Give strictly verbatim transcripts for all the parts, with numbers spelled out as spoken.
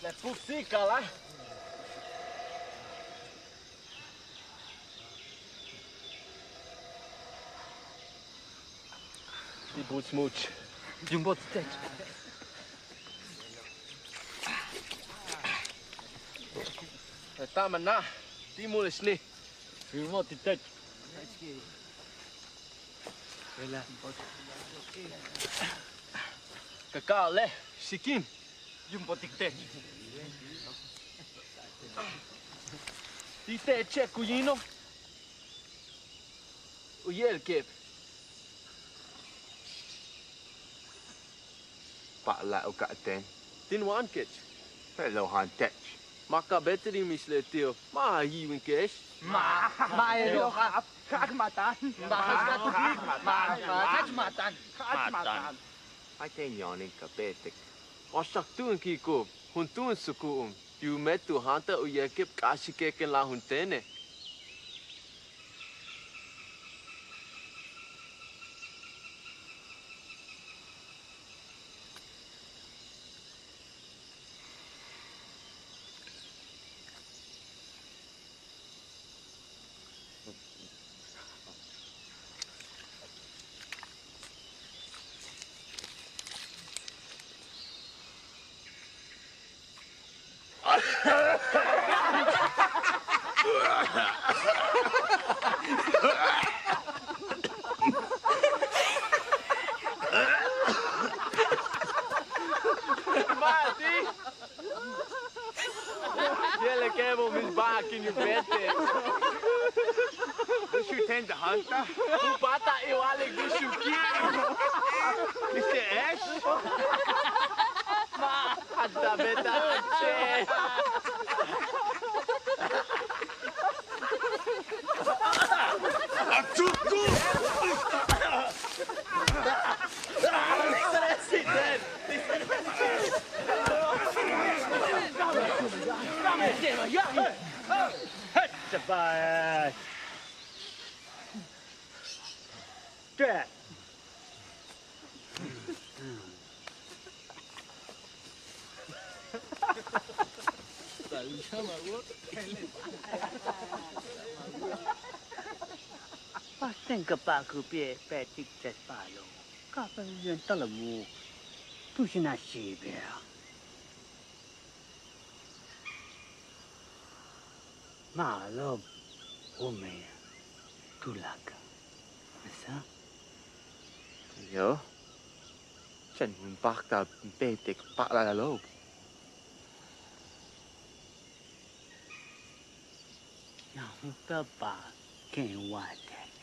Le pusi kala. Ti buts much. Jumbo ti tech. Tamana. Ti mules ni. Jumbo ti tech. Kakale. Sikin. Jumbo ti tech. Ti tech ku yino. U yel kep. Pa'ala' u ka'atéen. Tin wa'an kech. Je'elo' jan tech. Ma' ka beetik in mix leti'o'. Ma' a yiiwinke'ex. Ma'. Ma' je'elo' ja'ab. Ja'ak matan. Ma' jach ka tuklik. Ma' jach matan. Ja'ak matan. Ay ten yaan in ka beetik. Wa xak tu'un ki'iko'ob. Juntúul suku'un. Yuume' tu jáanta'al u yéeykel k'áaxikek'en láaj juntéene'. Mati. Yele kebo mis bakin yu bete. This your tender hunter? Upata iwalik this your kid. Is the ash? Ma, hasta beta che. Atsuku! Wa ten ka pa ku pie pe tik tes pa lo. Ka pe yen ta la mu. Tu si na si be. Ma'alob u meyaj tuláakal. Mesa. Yo. Chéen in páajtal in beetik pa'alalo'ob. Yaan juntúul ba'al ken in wa'alik.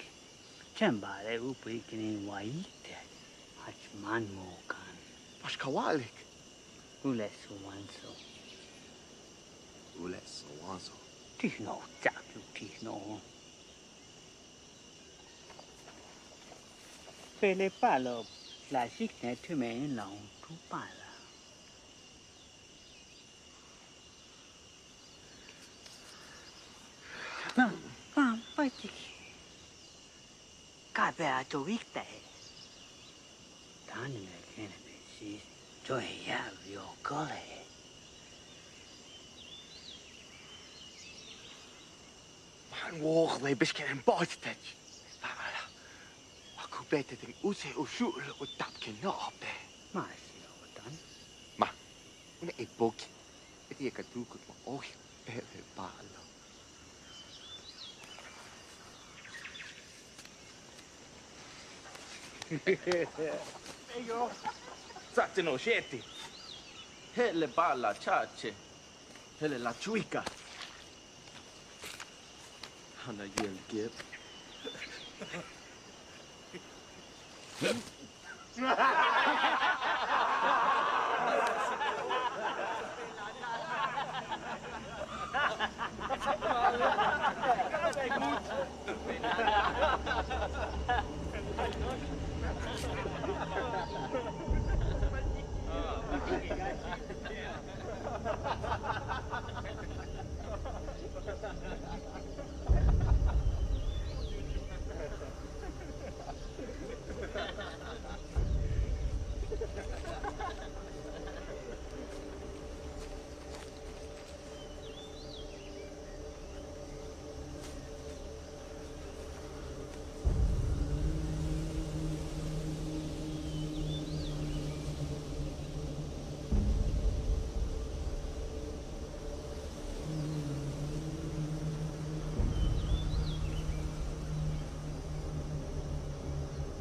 Chéen ba'ale' u p'íikin in wa'alik jach máan mookan. Ba'ax ka wa'alik? U le' suwanso'. U le' suwanso'. Ti' no'ob u ts'a'abal u ti' no'ob. Pele pa'alo'ob, láayli' tumen in la'añ tu pa'alal. Wa, wa, wa ti'. Ka'ap'éel a to wíiktal. Táan in wéetel ken a beesil, to ya'ab yokole'. Máan wóok'le' bix ken in bo'och teech. Pa'alal wa ku beetik tin uts u xu'ul u táak'ino'obe'. Ma'alob táan. Ma', une' in booki'. Beetik ka tuukuk ma' oj pele pa'alo'ob. Ts'a'abal no'ox yéetel. Je'el le ba'al a cha'ache'. Je'el le lachuika. Jana yel ki'e'.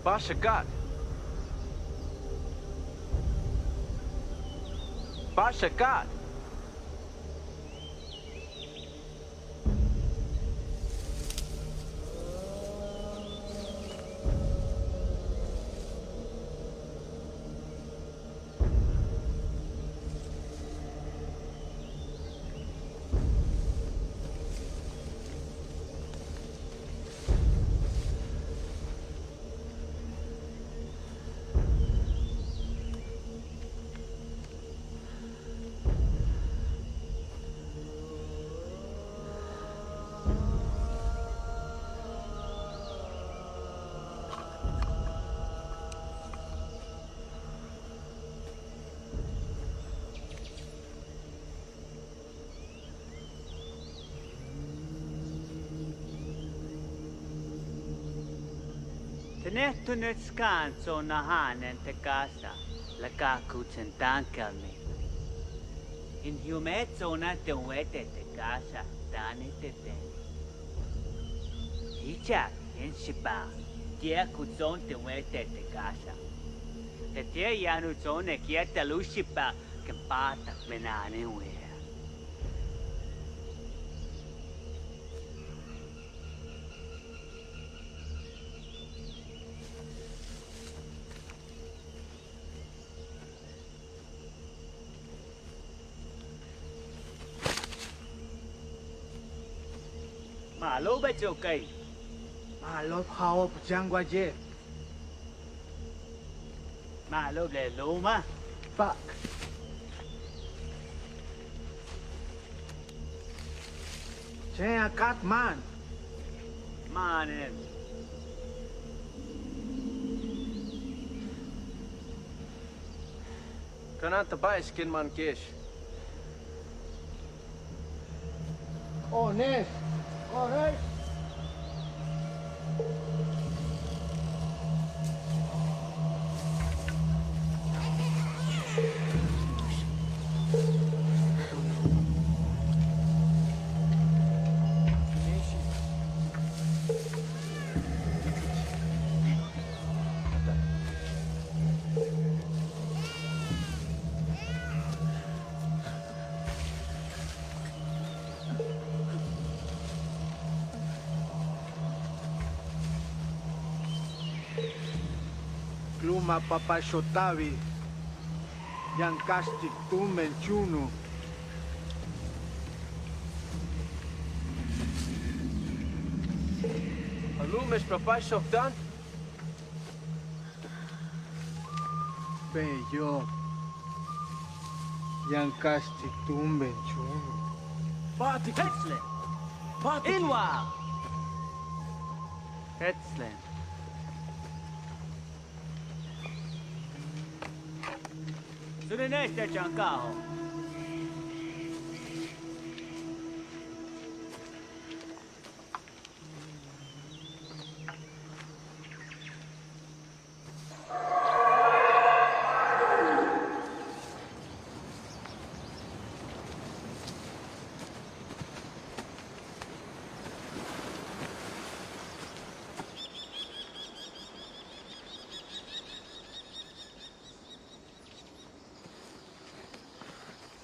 Ba'ax a ka'ak. Ba'ax a ka'ak. Tene' túuno' ka'an tsoonaja'anel te' casa, le ka'aj ku chéen táan ka'anil. In yu'umej tsoonaj te' wéetel te' casa táanil te' teen. Ichaj yéen xi'ipaj ti'al ku tsoon te' wéetel te' casa. Leti'e' yaan u tsoone' ki'al u xi'ipaj kéen p'áatak mina'an in wéeja. Ma'alob a ch'o'oka'il. Ma'alob ja'ob yaan waye'. Ma'alob le loma'. Pa'ak. Chéen a k'áat máan. Máanen. Kanáantaba'ex kéen máan ke'ex. Ko'one'ex, ko'one'ex. K lu'um a papa'axo'ob David yaan ka'axtik túumben chúuno'. A lu'ume'ex papa'axo'ob Dan. Beyo' yaan ka'axtik túumben chúuno'. Pa'atik. Jets len. Pa'atik. In wa'al. Jets len. Sune'ex te' chan kaajo'.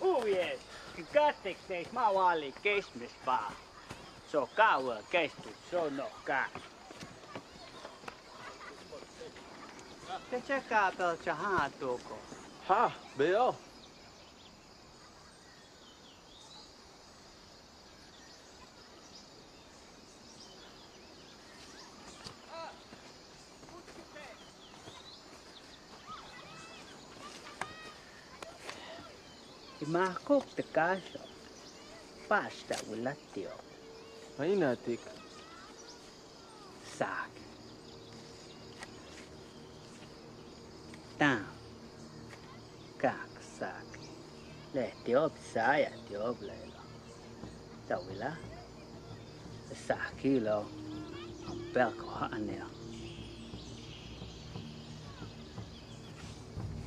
U'uye'ex, kin ka'atik te'ex ma' wa'alike'ex mixba'al. Ts'o'ok a wa'alike'ex tu tso'on noj ka'aj. Teche' ka'ap'éel chan ja'an a tuuko'. Ja', beyo'. Ti' máako'ob te' kaaxo', ba'ax ta wilaj ti'ob. Ja'i na'atik. Saak. Táan. Ka'aj k saak. Leti'ob saayaj ti'ob lelo'. Ta wilaj. Saakilo'. Jump'éel k ja'anilo'.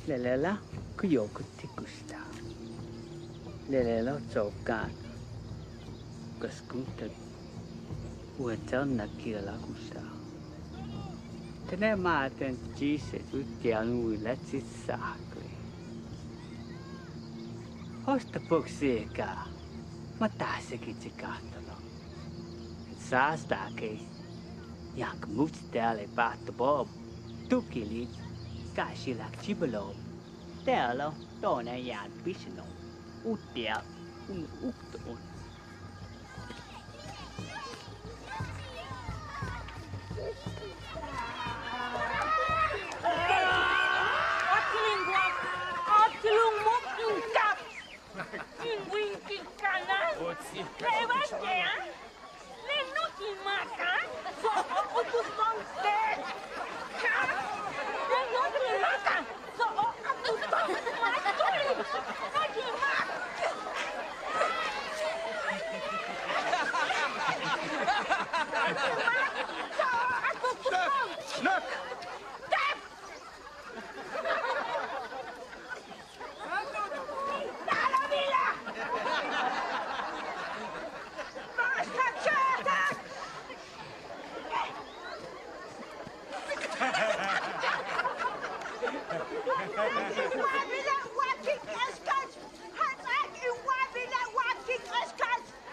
Le lela' ku yokol ti' kuxtal. Le lela' ts'o'okan. Ka skuntük. Wetzel nakilal kuxtal. Tene' ma' ten ch'i'ixech utia'al u wilaj tsiksaakle'. Jo'ox ta puksi'ika' ma' taasik ich kajtalo'. Sáasta'ake' yaan k múuch' te'el le p'áatbo'ob tu kil ich ka xilak chíibelo'ob. Te'elo' to'one' yaan píixano' utia'al u mu'uk to'on.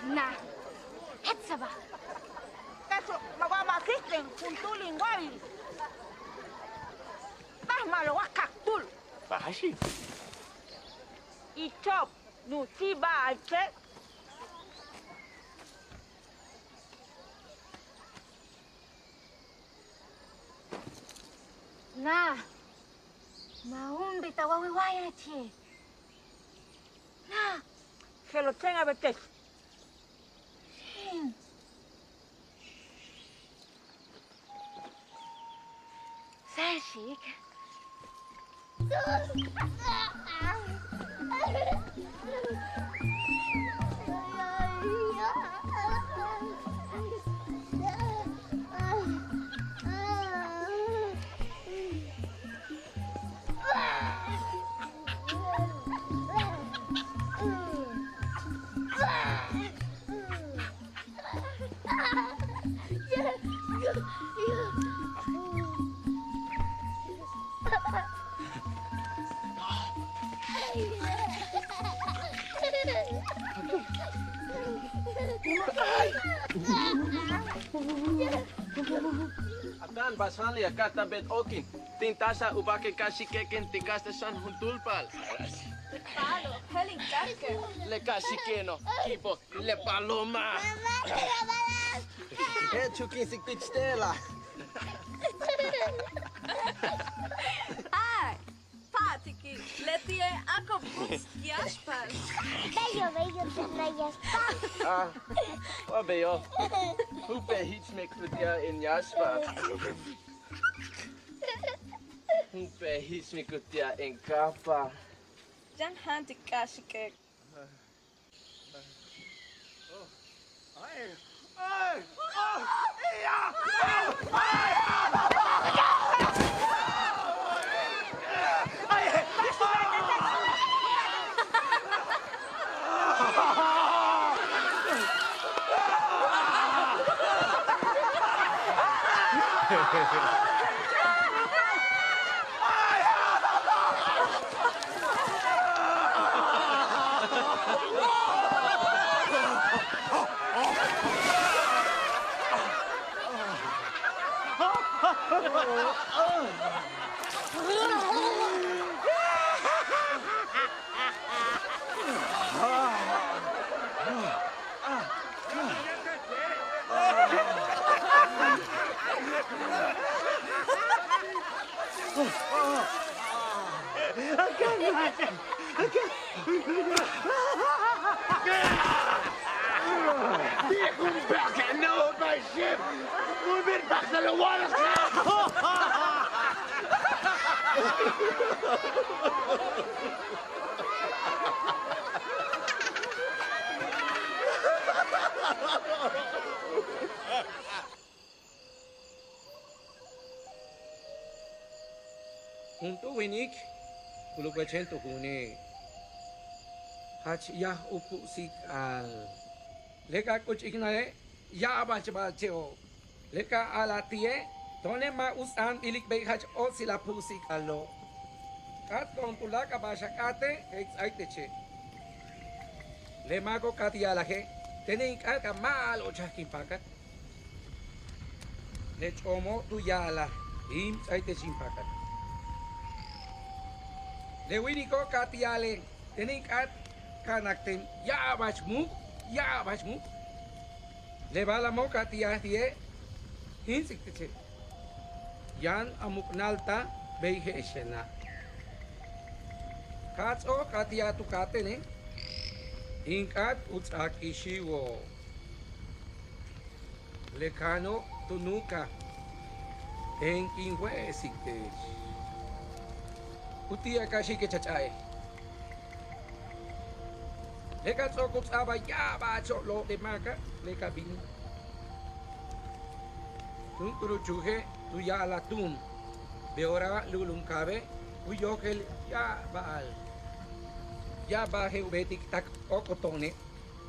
Na, jetsaba. Caso, ma wa ma asisten juntúul in wáabil. Ba'ax ma'alob wa kajtúul. Ba'axi'. Icho'ob nu'uchiba'al che'. Na, ma' junbi ta wawil wáayachi'. Na. Xelo' chéen a betel. Xíin. Sáaxik. Atán, ba'ax janli acá ta beet okin. Tin taxaj u ba'axke' ka xi'ike' ken ti' ka'ax ta xan juntúul paal. Palo, jelin ka'axke'. Le ka xi'ikeno', kibo, le paloma. Je' chukinsik tich te'ela'. Ay, pa'atiki', leti'e' a ko'ob kuts yáaxp'al. Beyo, beyo, te yáaxp'al. Ah, wa beyo. Jump'éel jich mik utia'al in yáaxp'al. Jump'éel jich mik utia'al in kaajp'al. Yaan jáantik ka'axike'. Come back and know my ship. We've been back to the water. Juntúul wíinik ku lukbal chéen tu juune' jach yaj u pu'sik'al. Le ka k'uchiknale' ya'abach ba'alche'ob. Le ka a'alaj ti'e' To'one' ma' u ts'a'anbilik bey jach óotsil a pu'usik'alo'. K'áat to'on tuláakal ba'ax a k'áate' je'el k ts'áaik teche'. Le máako' ka tu ya'alaje': Tene' in k'áat ka ma'alob chajk in paakat. Le ch'oomo' tu ya'alaj: Íim, ts'áaik teech in paakat. Le wíiniko' ka tu ya'ale': Tene' in k'áat ka nakten ya'abach muuk', ya'abach muuk'. Le ba'ala'amo' ka tu ya'alaj ti'e': Jíints'ik teche'. Yaan a muknaltaj bey je'ex xana'. Ka ts'o'ok ka tu ya'alaj tu k'áatene': In k'áat u ts'áak ixiwo'. Le ka'ano' tu nuukaj: Teen kin we'esik teech. Uti'al ka xi'ikech a ch'a'e'. Le ka ts'o'ok u ts'a'abal ya'abacho' lo'ob le máaka', le ka bin túun tu'ubul u chuuje' tu ya'alaj túun: Be'ooráa' lu'ulun kaabe' ku yojel ya'ab ba'al. Ya'ab ba'al je'el u beetik tak óokoto'one'.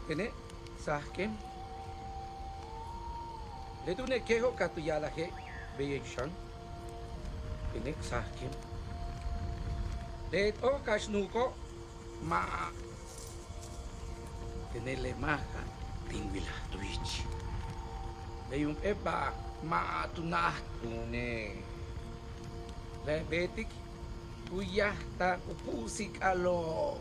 Tene' k sajken. Le túune' kejo' ka tu ya'alaje' beyeex xan: Tene' k sajken. Le t'o'ok kax nuuko' ma'. Tene' le máaka' tin wilaj tu yich. Bey jump'éel ba'al ma' tu na'aj túune'. Le beetik ku yajtal u pu'usik'alo'.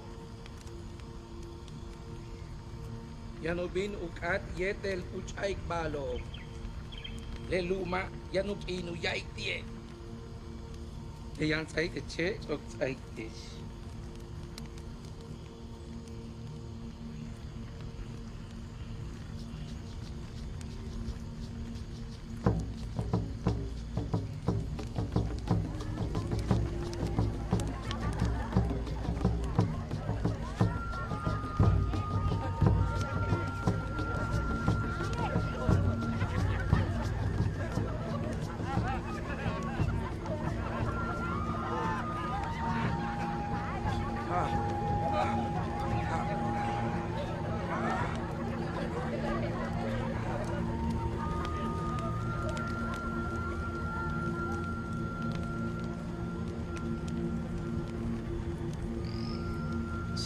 Yaan u bin u k'áat yéetel u ch'a'ik ba'alo'ob. Le lu'uma' yaan u k'iin u ya'alik ti'e'. Le yaan ts'áaik teche', ts'o'ok ts'áaik teech.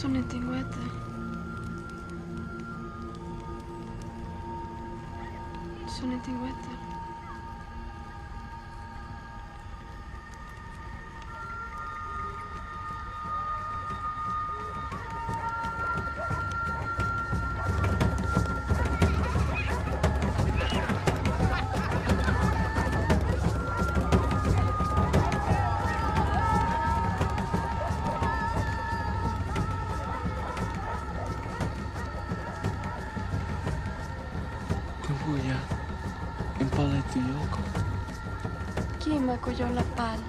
Suunil tin wéetel. Suunil tin wéetel. Tin wu'uyaj in paalal tu yóok'ol. Ki'imak u yóol a paal.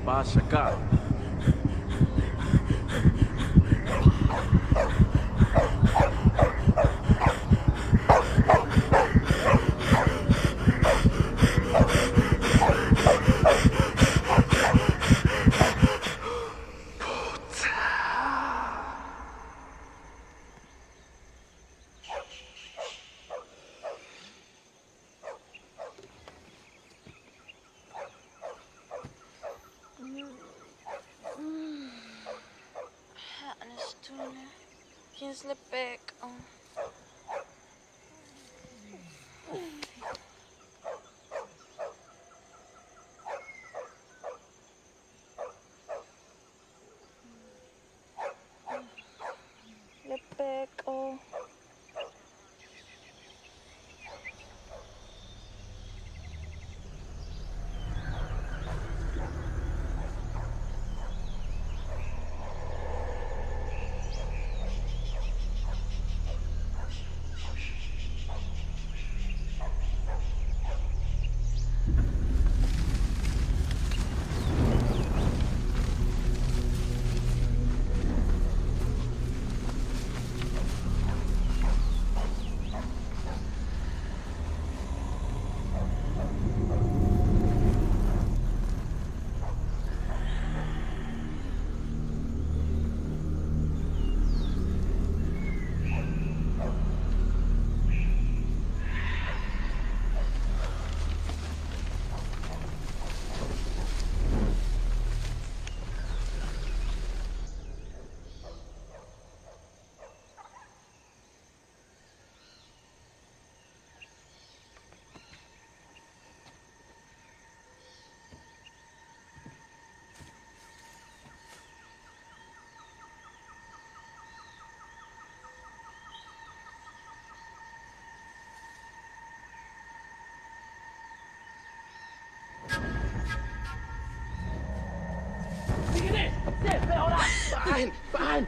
Ba'ax a ka'aj. Ja'ane'ex túune', kíins le péek'o'. Le péek'o'. Behold up! Behind! Behind!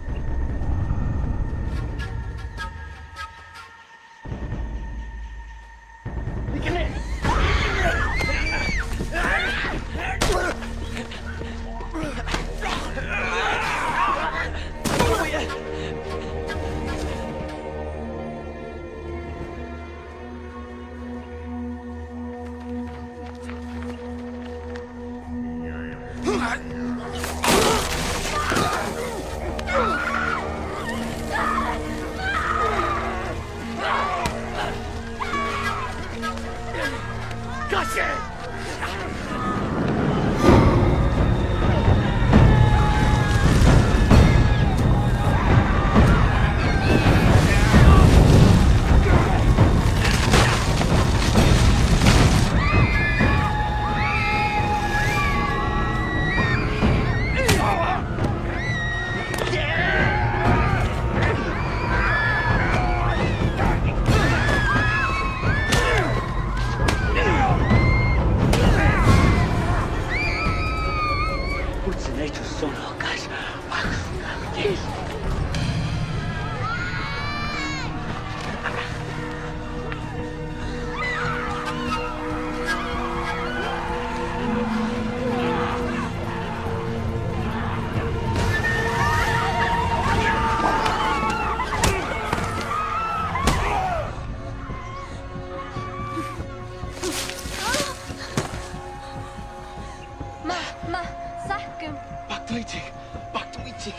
Ma, ma, sáakum. Ba'ax tu'un ichil, ba'ax tu'un ichil.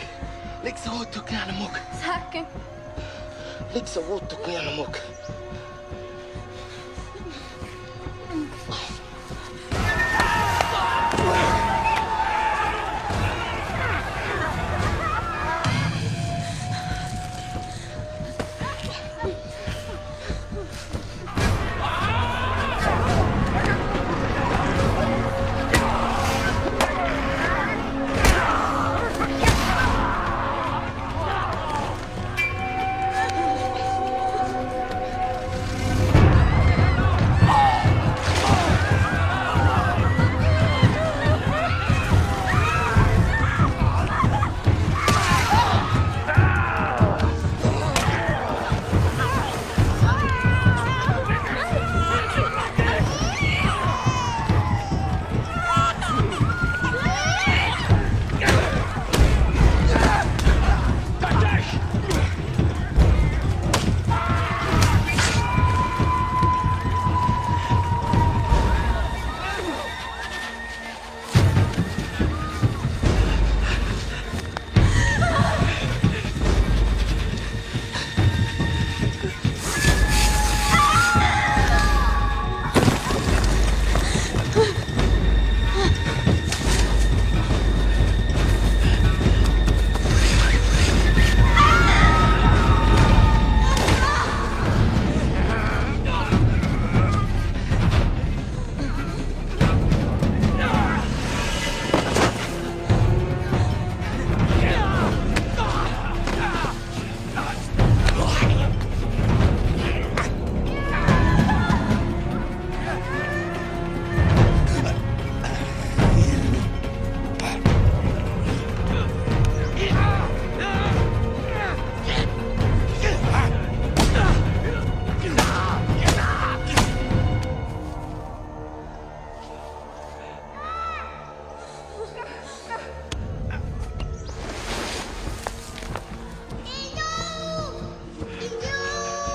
Lik'sa' wóotuk yaan a muuk'. Sáakum. Lik'sa' wóotuk yaan a muuk'.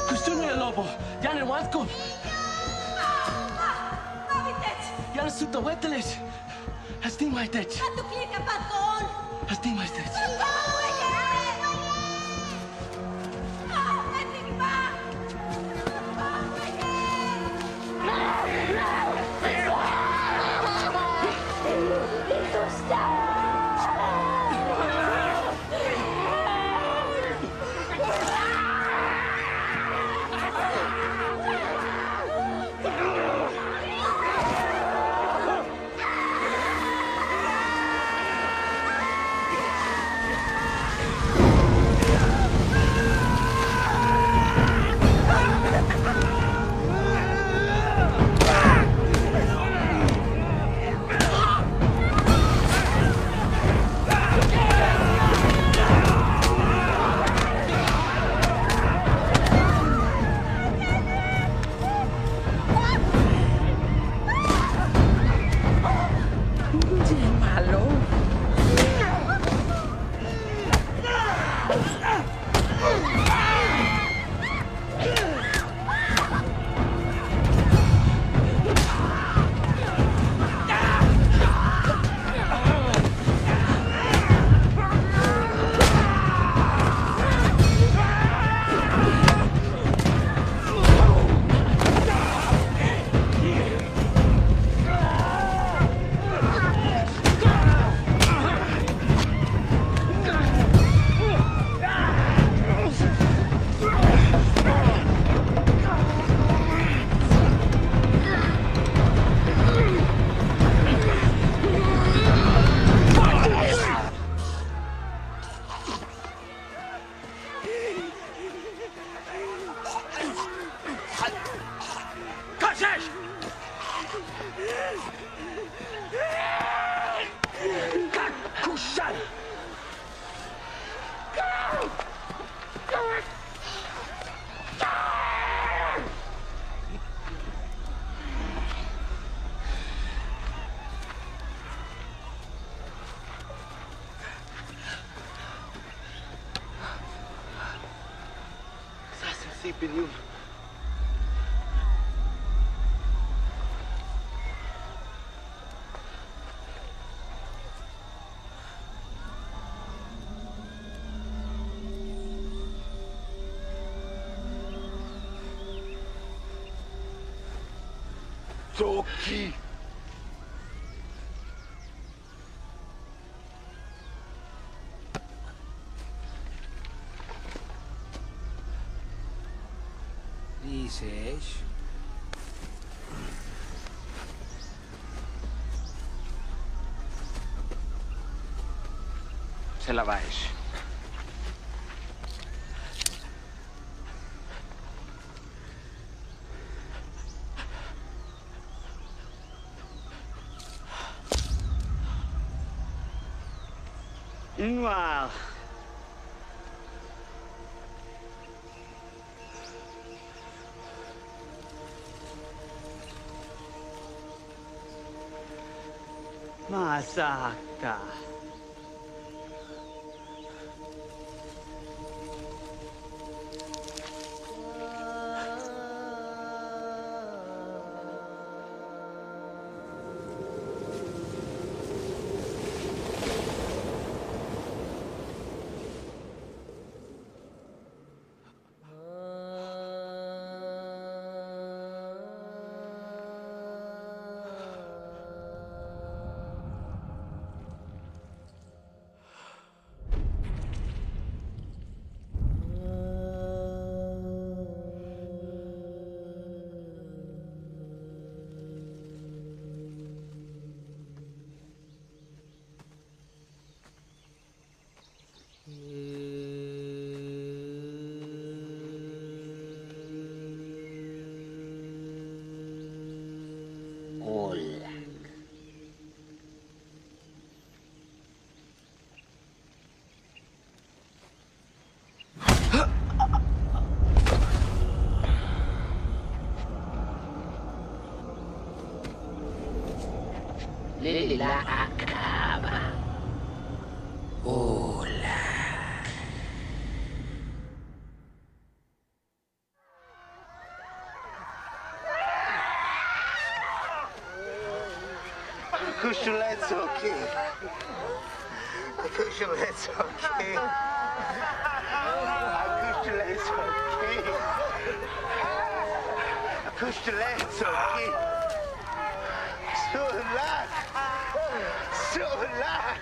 Kuxtune' lobo, yaan in wa'aliko'ob. Yaan u su'ukt a wéetelech. Jach tin wáaj teech. Jach tin wáaj teech. Deep in you. Toki. Dices. Se la va a ese. Noir. Masaka. Hola. Lele la acaba. Hola. Kushulaitsoki. Kushulaitsoki. Kushulaitsoki. Kushulaitsoki. Sulak. Sulak.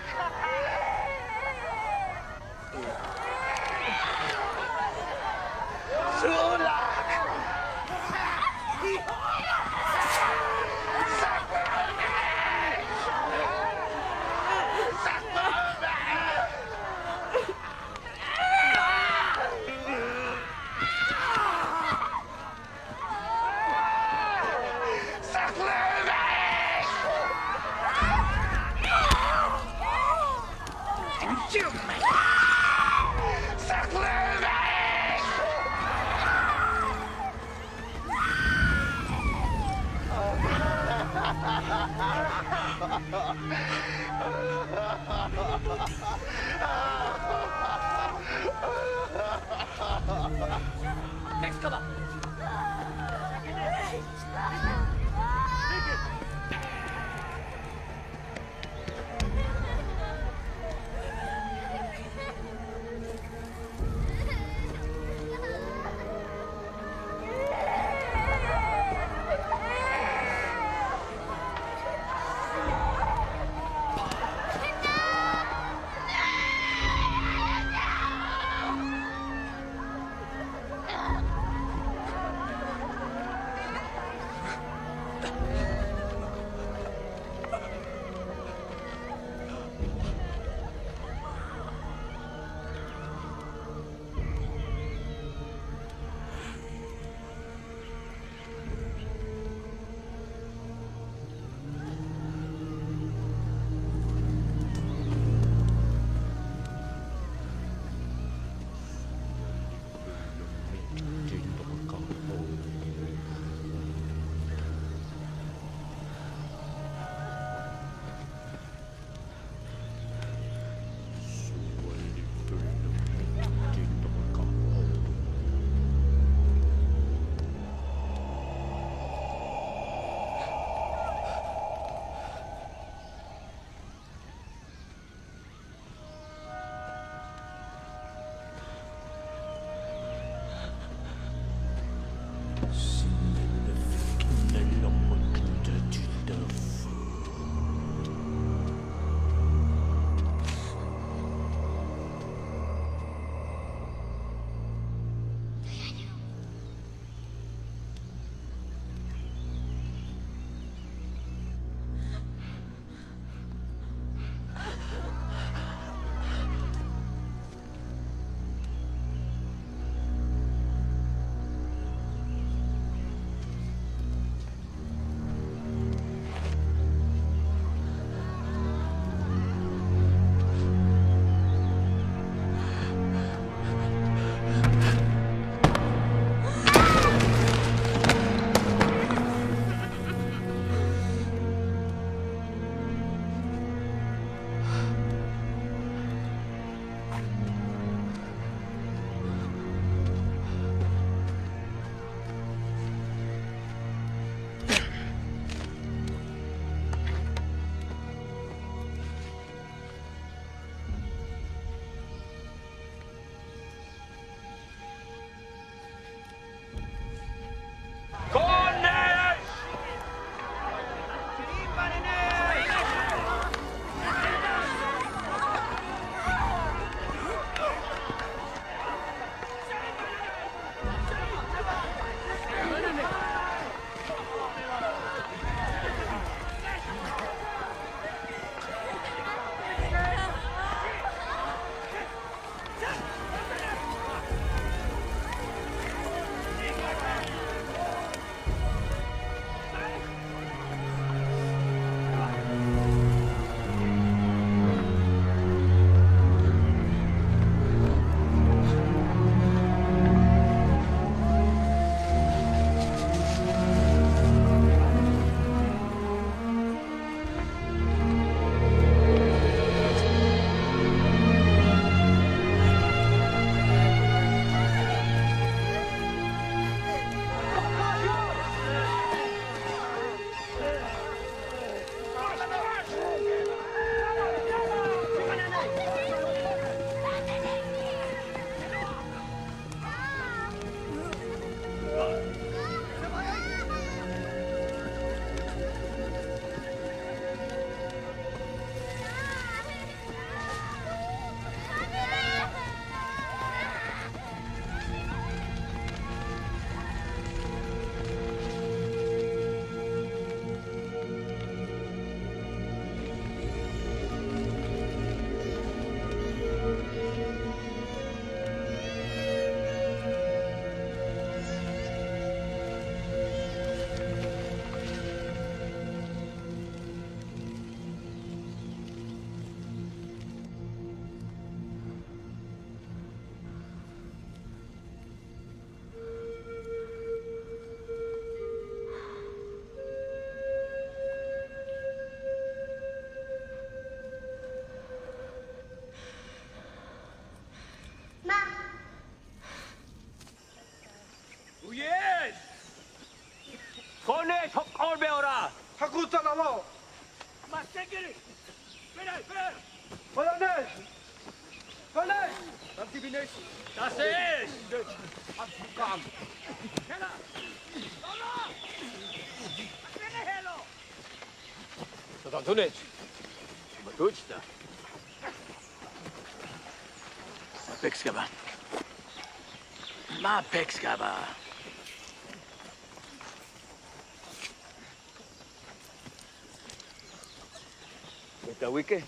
Tata Antoinette, ma tusta. Ma péekskaba. Ma péekskaba. Yéetel a wíike'.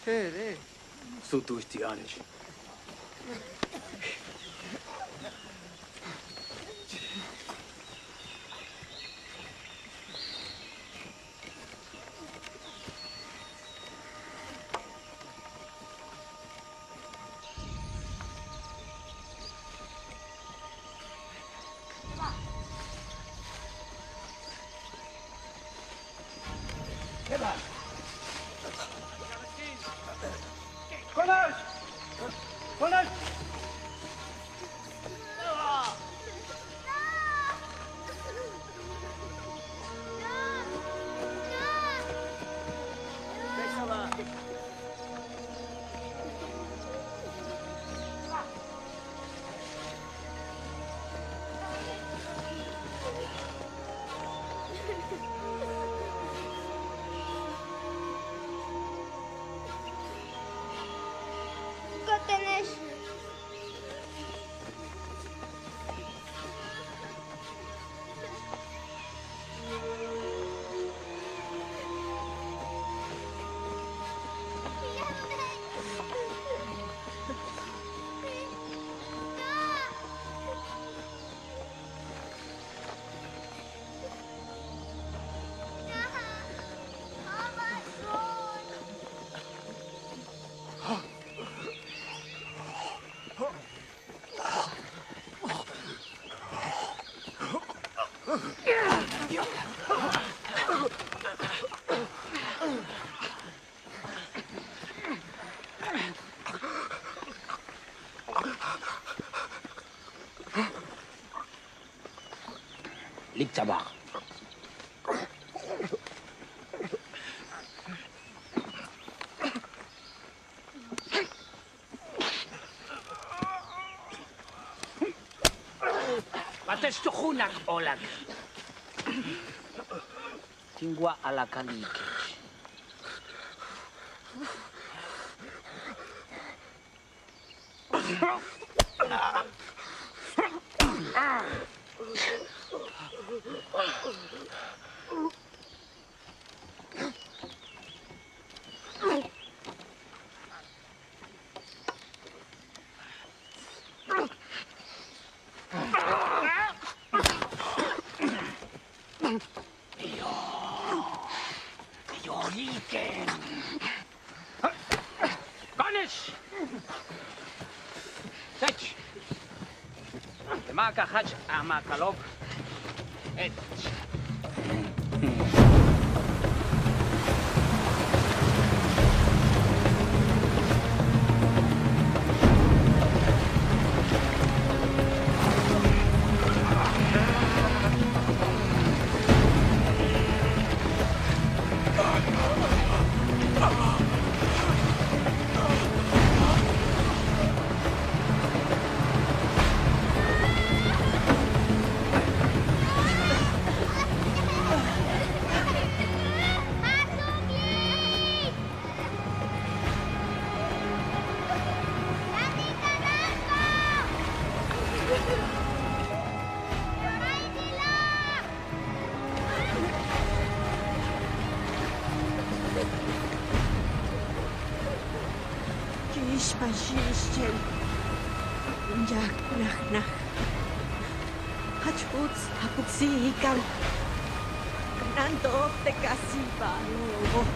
Je'ele'. Su'u'ux ti' áanix. Lik tabak. Wa te'ex tu ju'unak óolak. Tin wa'alakal ikech. Ko'one'ex. Sech. Te ma' ka jach a makalo'ob. Ki'ix, paxi'ix chéen, in yaj najnaj. Jach uts a puksi'ika'al. Kanáanto'ob te' ka si'iba'alo'obo'.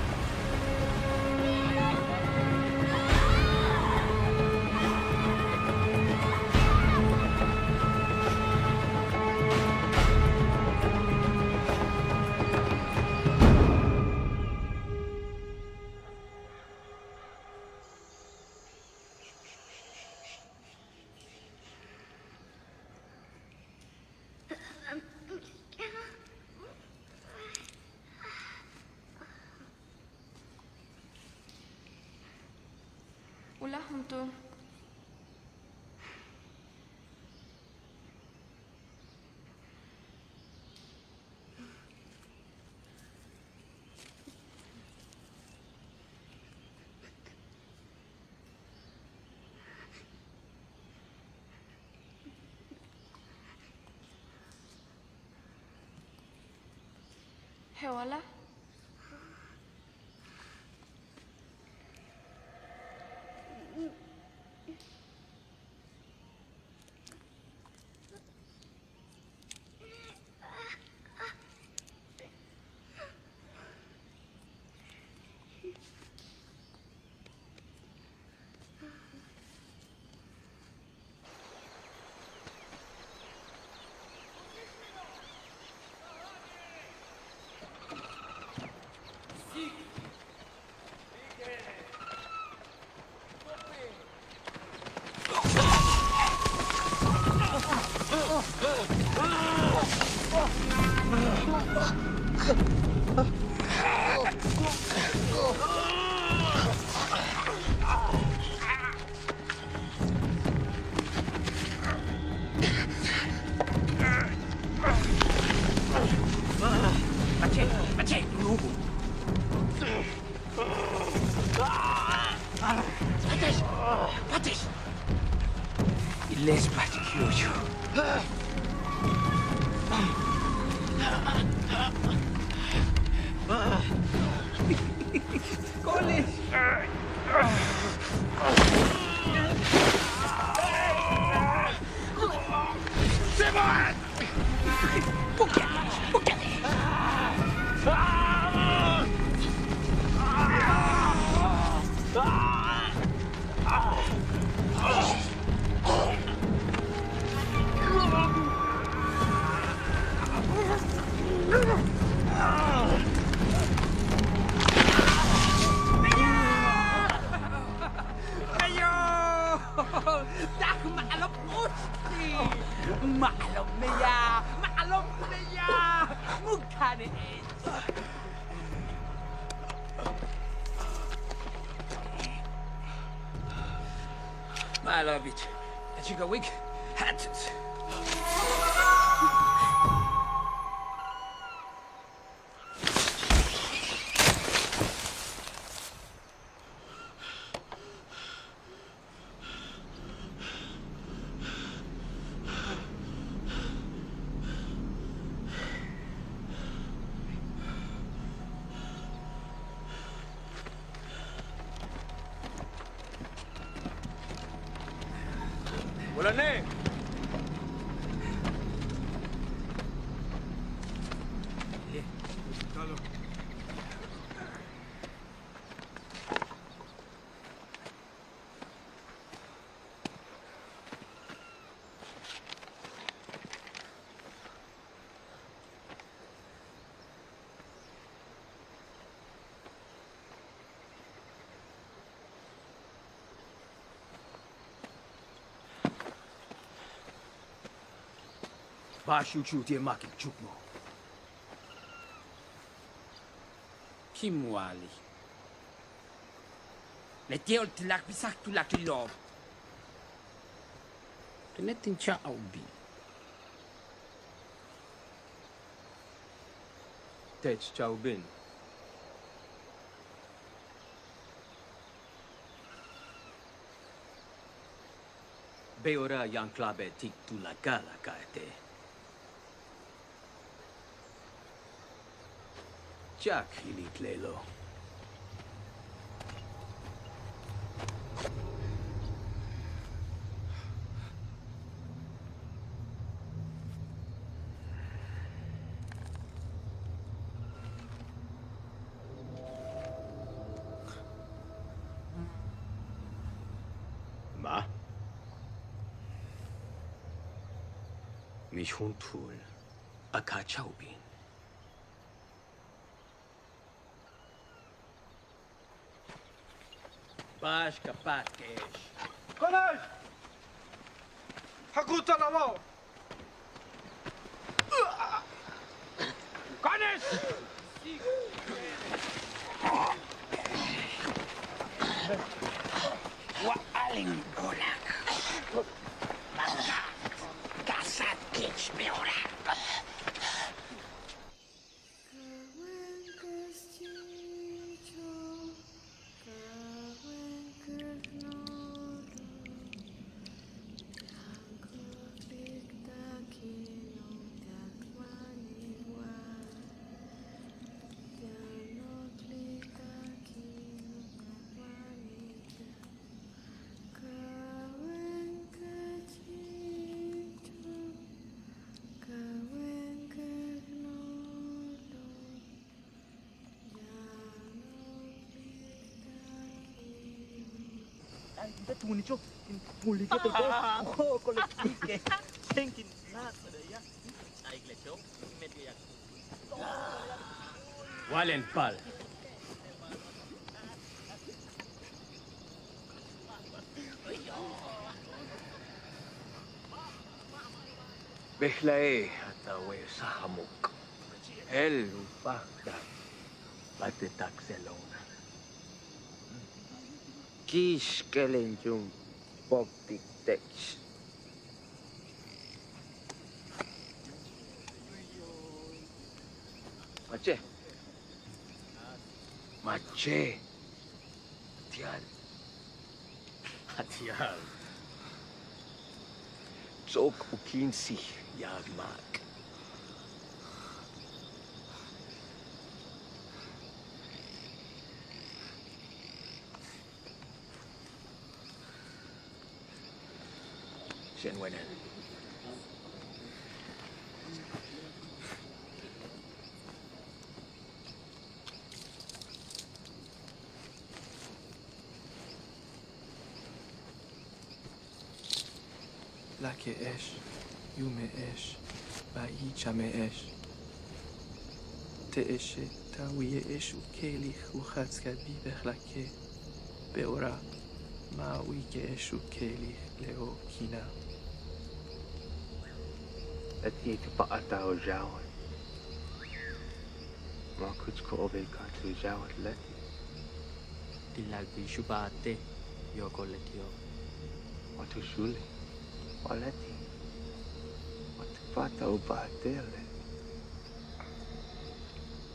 U láaj juntúul. Je'ela'. Pátez! Pátez! Ilespat Kiocho. Ko'ones! ¡Beyo! ¡Tak ma'alob uts! ¡Ma'alob meyaj! ¡Ma'alob meyaj! ¡Mu' k'a'ane'ex! Ma'alobich. Achikawik. Hats. Wóola'ane'. Ba'ax u chúul ti' máaxo'ob Chukmo'. Kin wa'ali'. Leti'e' u láak' bisa'ak tuláakal leti'ob. Tene' tin cha'obin. Teech cha'obin. Be'ora yaan clave ti' tuláakal a ka'até'e'. Cha'ak ilik lelo'. Ma'. Mix juntúul a ka'a cha'obin. Ba'ax ka p'áatke'ex. ¡Ko'one'ex! ¡Jakutsa'al a wóol! ¡Ko'one'ex! Wa'al in unak. Ka sáak kich be'ora. Wa'al in pal. Bejla'e' a ta we'esaj a muuk', je'el u páajtal ba'ax te' taakselo'ona'. Kix k'el in yuum poptik te'ex. Mache'. Mache'. Ti'al. Ti'al. Ts'o'ok u kíinsij ya'ab máak. Xan wenel. Láake'ex, yuume'ex, ba'ax ichame'ex. Te'exe' ta wiye'ex u ke'elil u jats'kabáaj bejla'e', be'ora' ma' a wiike'ex u ke'elil le o'okina'. Leti' tu p'áatal u yáawo'ob. Ma' kuch ko'obel ka tu yáawo'ob leti'. Ti' láak bix u p'áatal yóok'ol leti'o'. Wa tu xu'ule', wa leti', wa tu p'áatal u p'áatale'.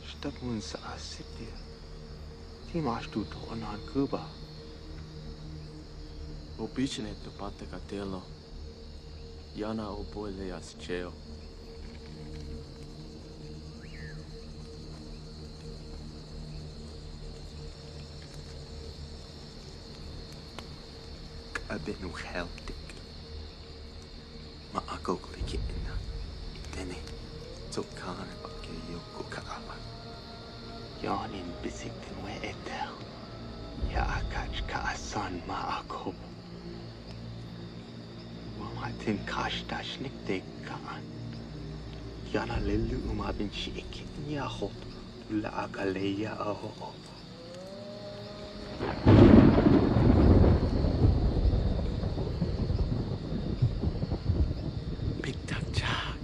Xta'ak munsa'aj síitil ti' máax tu to'onal k'ubaj. U píichene' tu p'áatak a te'elo'. Yaan a óop'ol le yas che'o'. K'a'abéet u je'eltik. Ma' a k'ok'like' in tene' ts'o'ok ka'anan ba'ax ku yóok'ol ka'ap'éel. Yaan in bisik tin wéetel. Ya'ab ka'ach ka'asa'an ma' a k'ob. Wa ma' tin kaxta'ax ni'ik te' ka'an. Yaan a le lu'um a bin xi'ik in ya'ajo'ob tuláakal le ya'ajo'ob. Biktak cha'ak.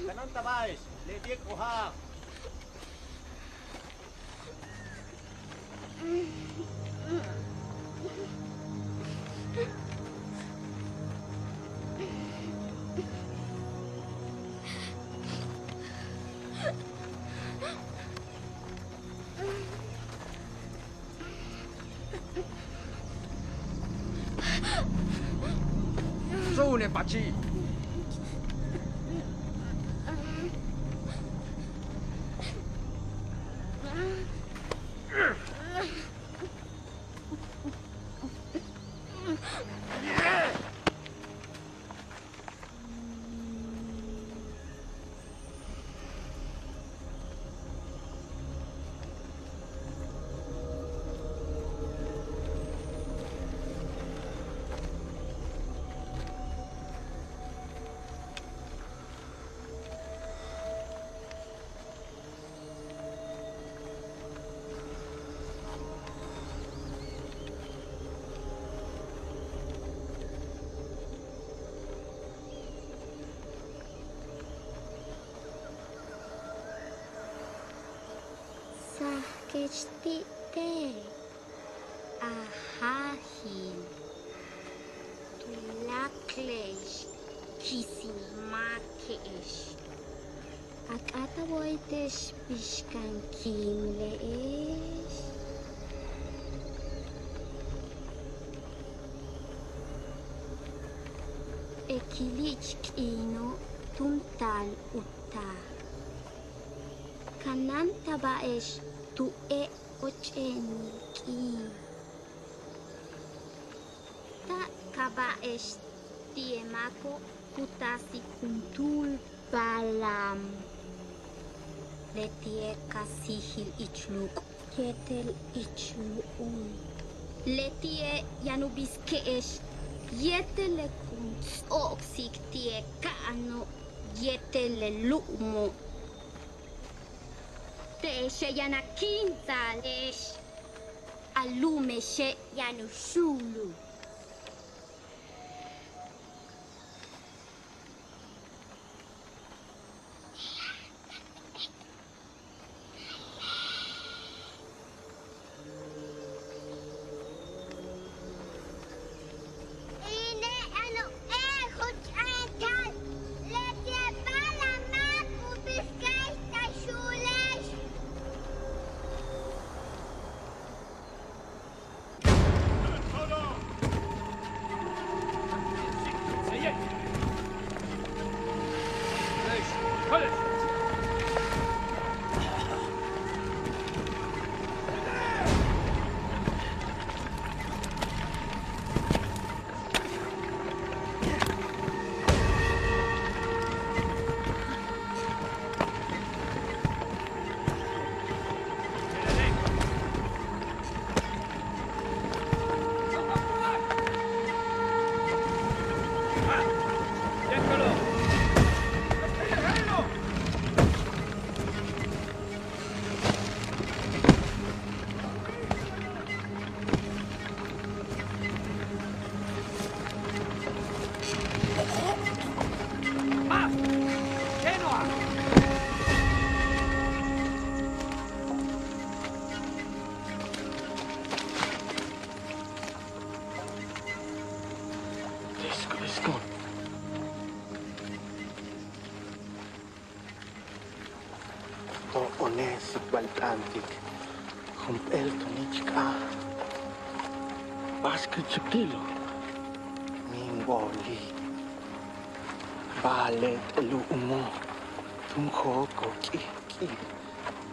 Kanáantabáaex, le di'ik oja'aj. túune' pachi'. Sajkech ti' tey, a jaajil. Tuláakle'ex kisil máake'ex. A k'áat a woyte'ex bix kan kíimle'ex. Ekil ich k'iino' túun taal u taal. Kanáantaba'ex tu e' óoch'enil k'iin. Ta'akaba'ex ti' e máako' ku taasik juntúul Balaam. Leti'e' ka síijil ich luuk' yéetel ich lu'um. Leti'e' yaan u bisike'ex yéetel le kun ts'o'oksik ti' e ka'ano' yéetel le lu'umo'. Te'exe' yaan a kíimta'ale'ex, a lu'ume'exe' yaan u xu'ulul. To'one' tsikbal t'aantik jump'éel to'on ich k'áat. Ba'ax kéen chuktilo'on. Míin wóoli'. Ba'ale' te' lu'umo' túun jóok'ol k'iin k'iin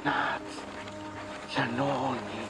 náats yano'oni'.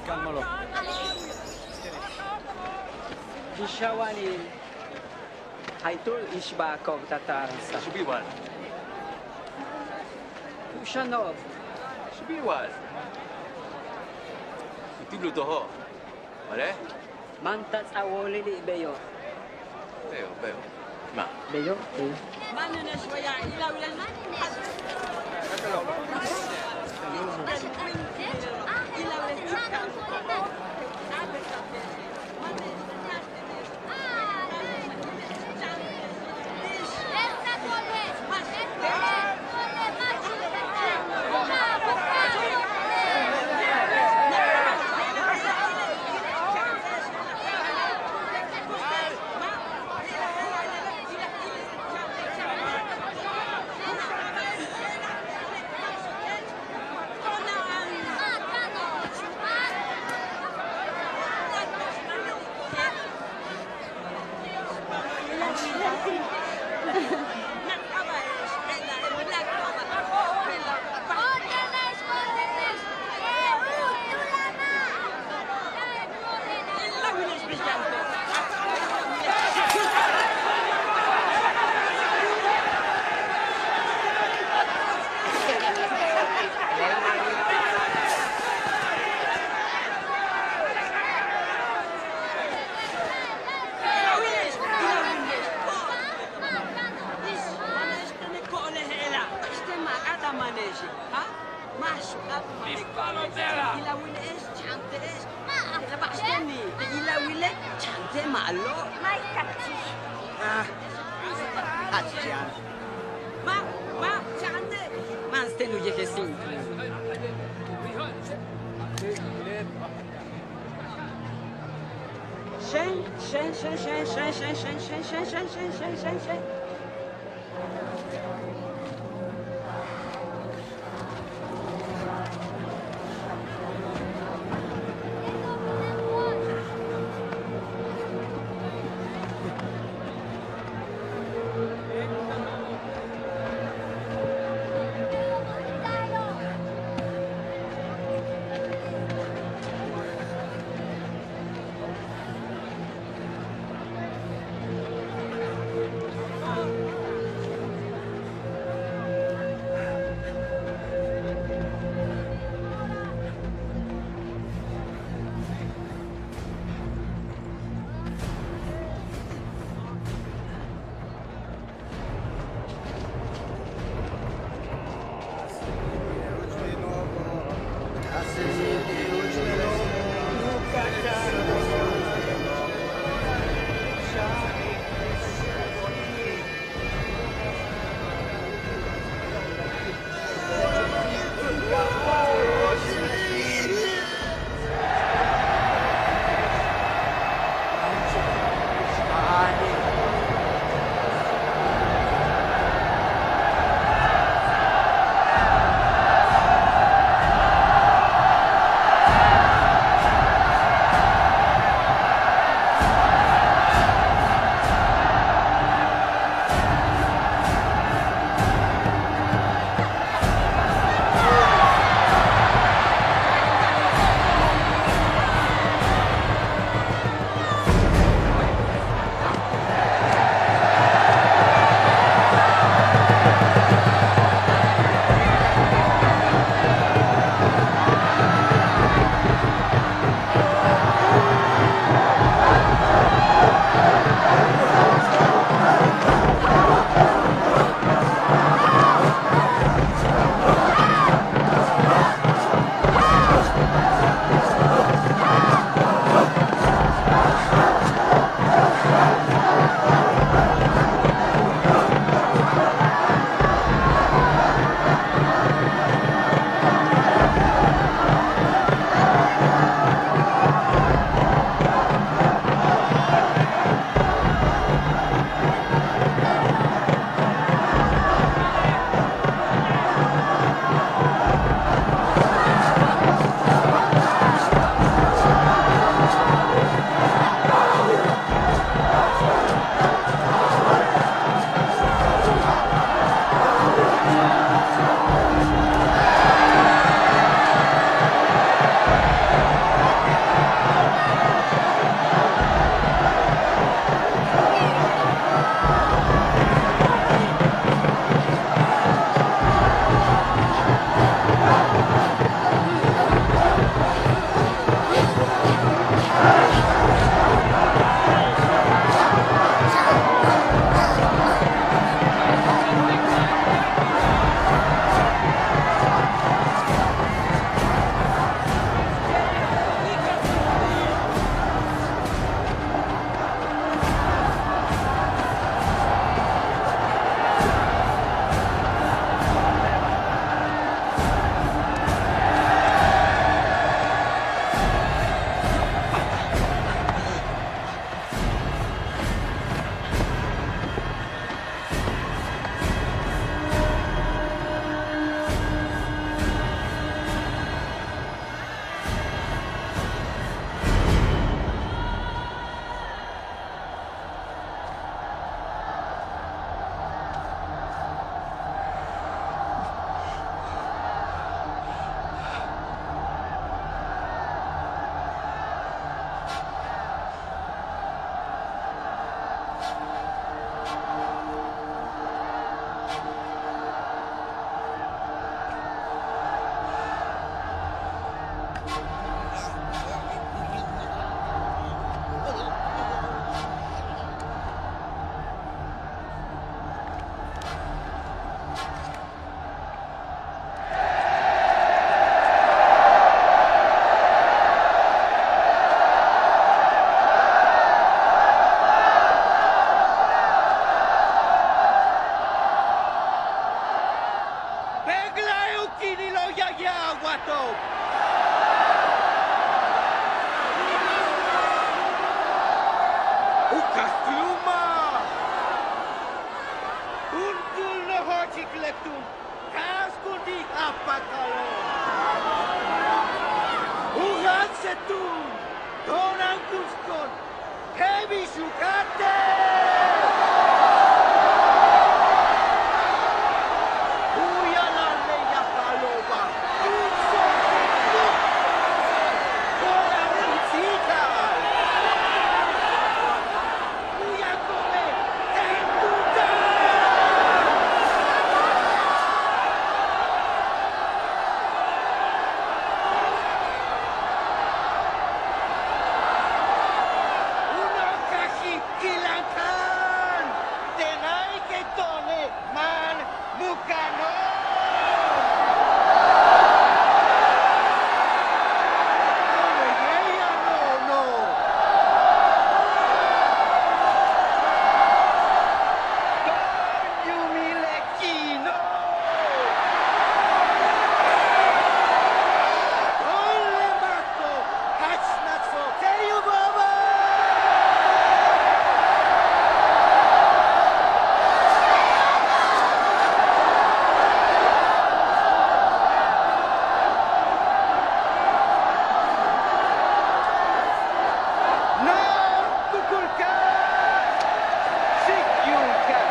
Cálmalo. Xawani, jaytúul ixba'aco'ob ta ta'alsaj. Xbiwal. Ku'uxano'ob. Xbiwal. Uti'il u tojo'. Ma'e'. Máan ta ts'a'ab u wóolili'. Beyo'. Beyo', beyo'. Ma'. Beyo'. Beyo'. Xen, xen, xen. Top. U k'aj k lu'umaj. Juntúul nojoch ik le túun. K'a'ax kuntik a paatalo'. U jats'e túun. To'onan kuxkon. Je'ex bix u k'áate'. U ya'ala'al le yajp'alo'oba'. U ya'ako'obe' ten tutal. U noj kajil ki'ilankan te' na'ike' to'one' máan muka'ano'on. Yuumile' k'iino'. To'on le máako' jach nats'o' te' yuumo'obo'. No'on tukulka'an. Xi'ik yuumkan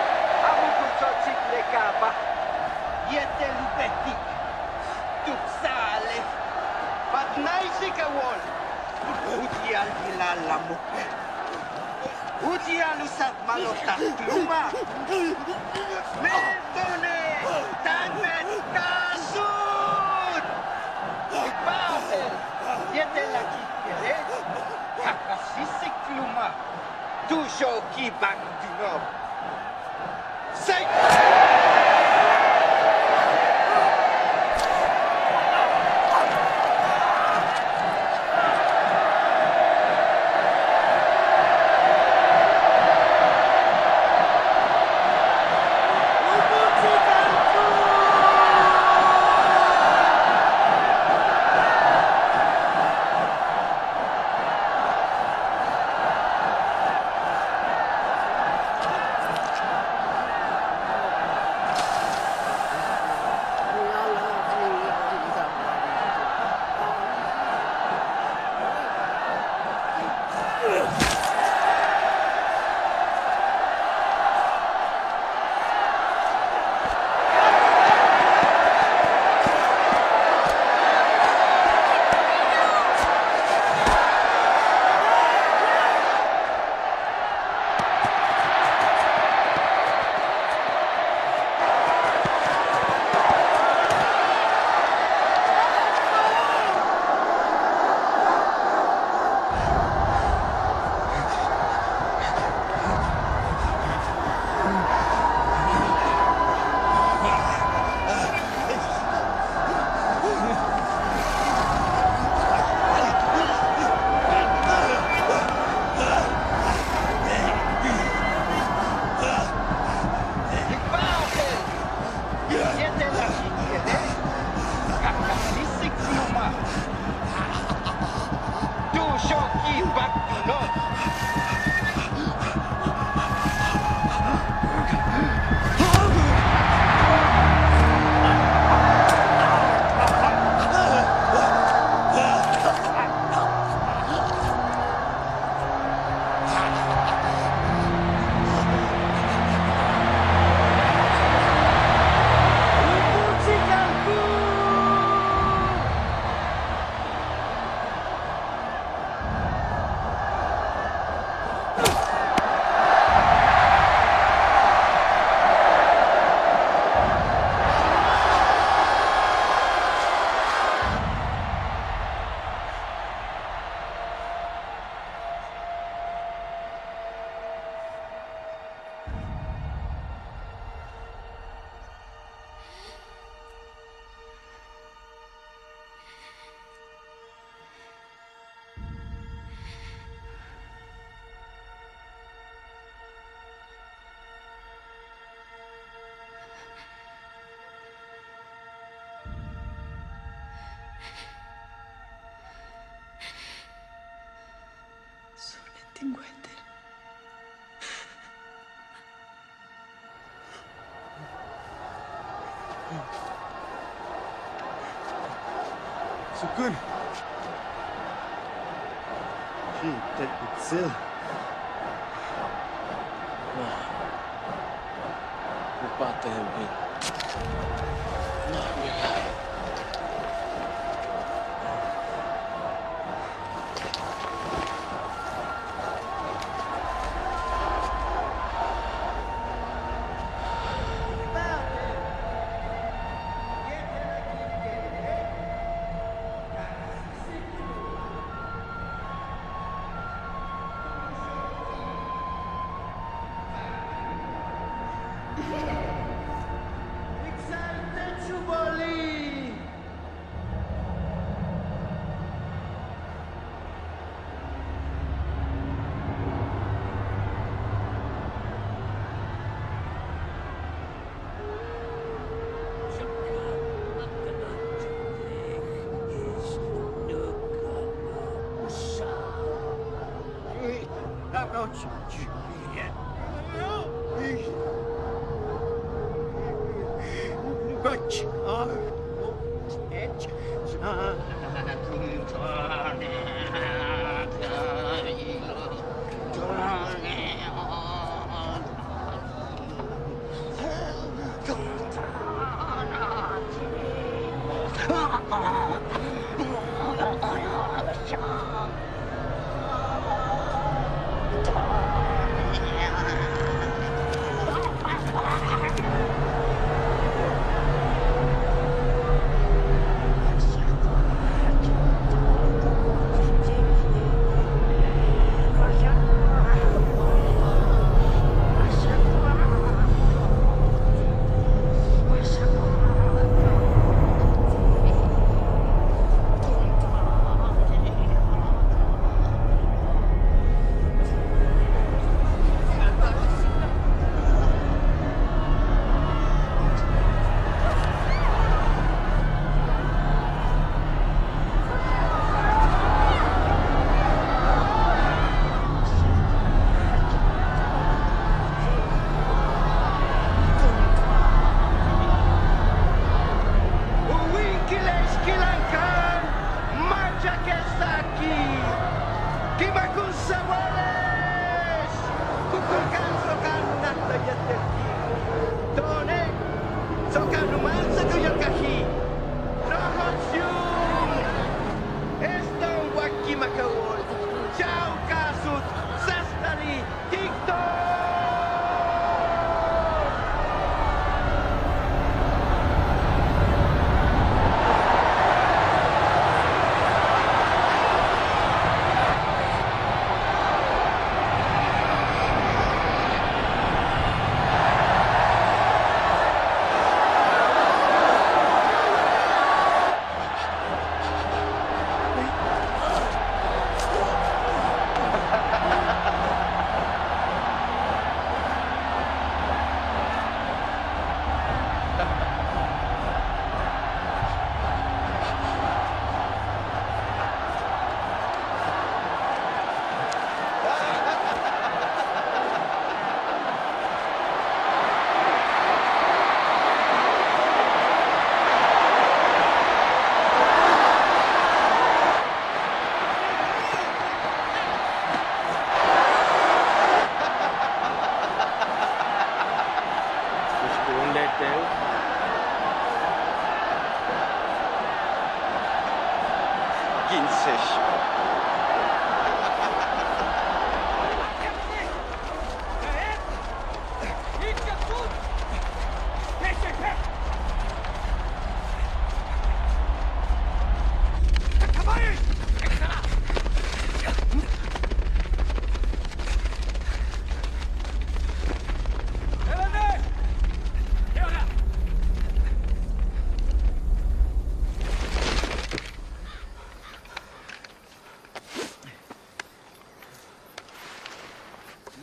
a mukucho'ochik le kaaba' yéetel u beetik tu psa'ale'. Patna'axik a wóol uti'al yila'al a muke', uti'al u satmalo'ob ta k lu'uma'. Mejen to'one' táan beet ka suut k p'a'axel yéetel a kikele'. Ka ka síisik k lu'uma' tu xookibáak tuno'. Suku'un wéetel. Suku'un. Xi'ite' itsil. U pa'atej u bin. U wíinkil e'exquilacan máac yac k sa'akil, ki'imak u sáawe'elex, ku kulka'an ts'o'oka'an u najt'ay yéetel kiin. To'one' ts'o'oka'an u máan ts'o'ok u yóol kaajil. Rojoch yuum, es to'on wa ki'imak a wóol, cha'a'ok u káajal u sáastalil.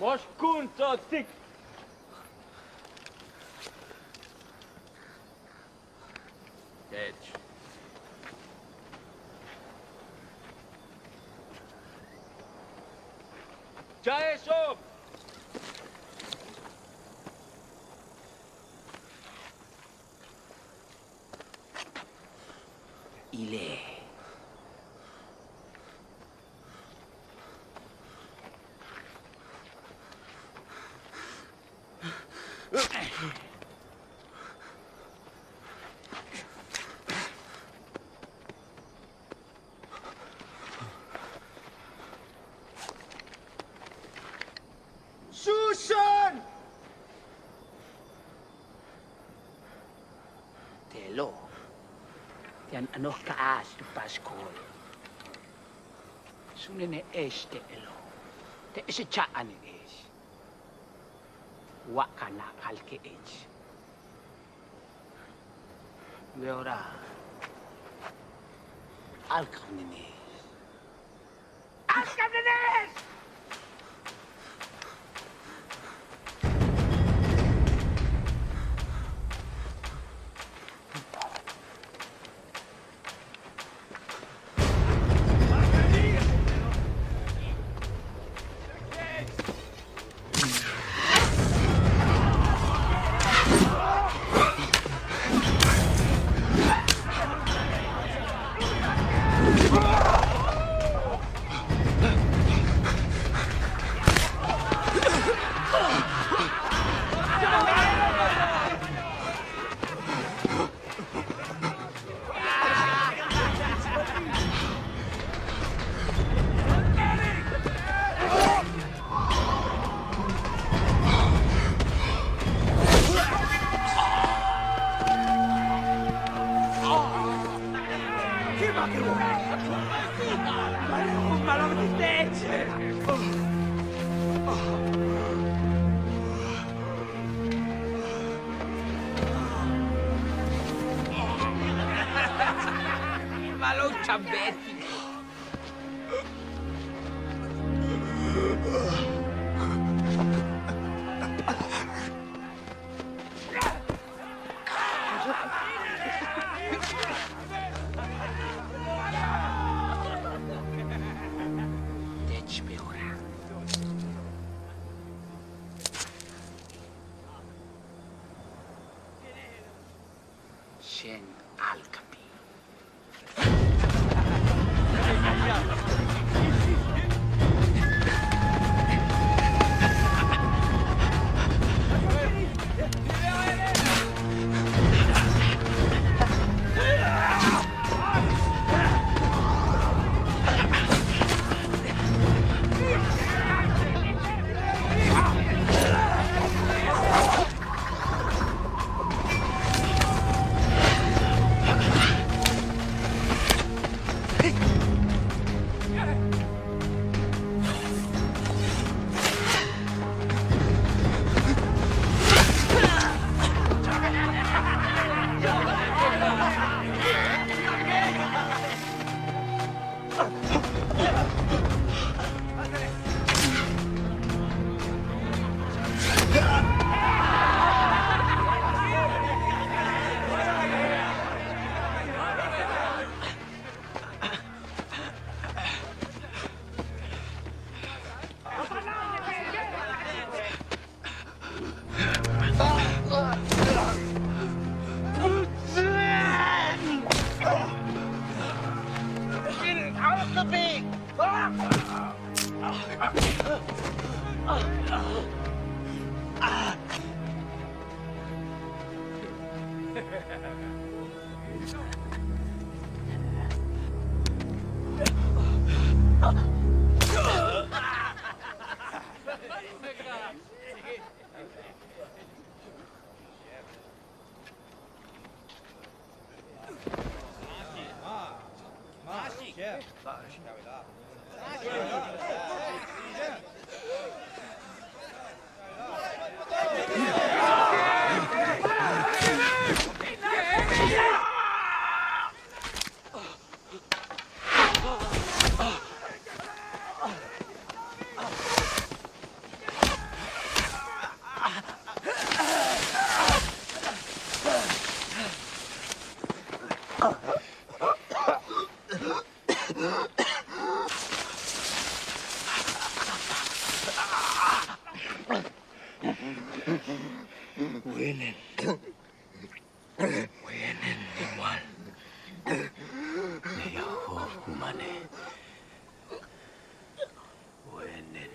Moxku'un tso'otik. Teech. Chae'exo'ob. Ile'. Xuxan. Te'elo', yaan a noj ka'ach tu pach kool. Xunene'ex te'elo', te'ex a cha'ane'ex. Wa ka na'alke'ech. Beora, a'alka'anene'ex. ¡A'alka'anene'ex! Malo chabeti. Tech beora. Xen alkapi. Wénenen. Wénenen, wal. Ne ya'ab Jumane'. Wénenen.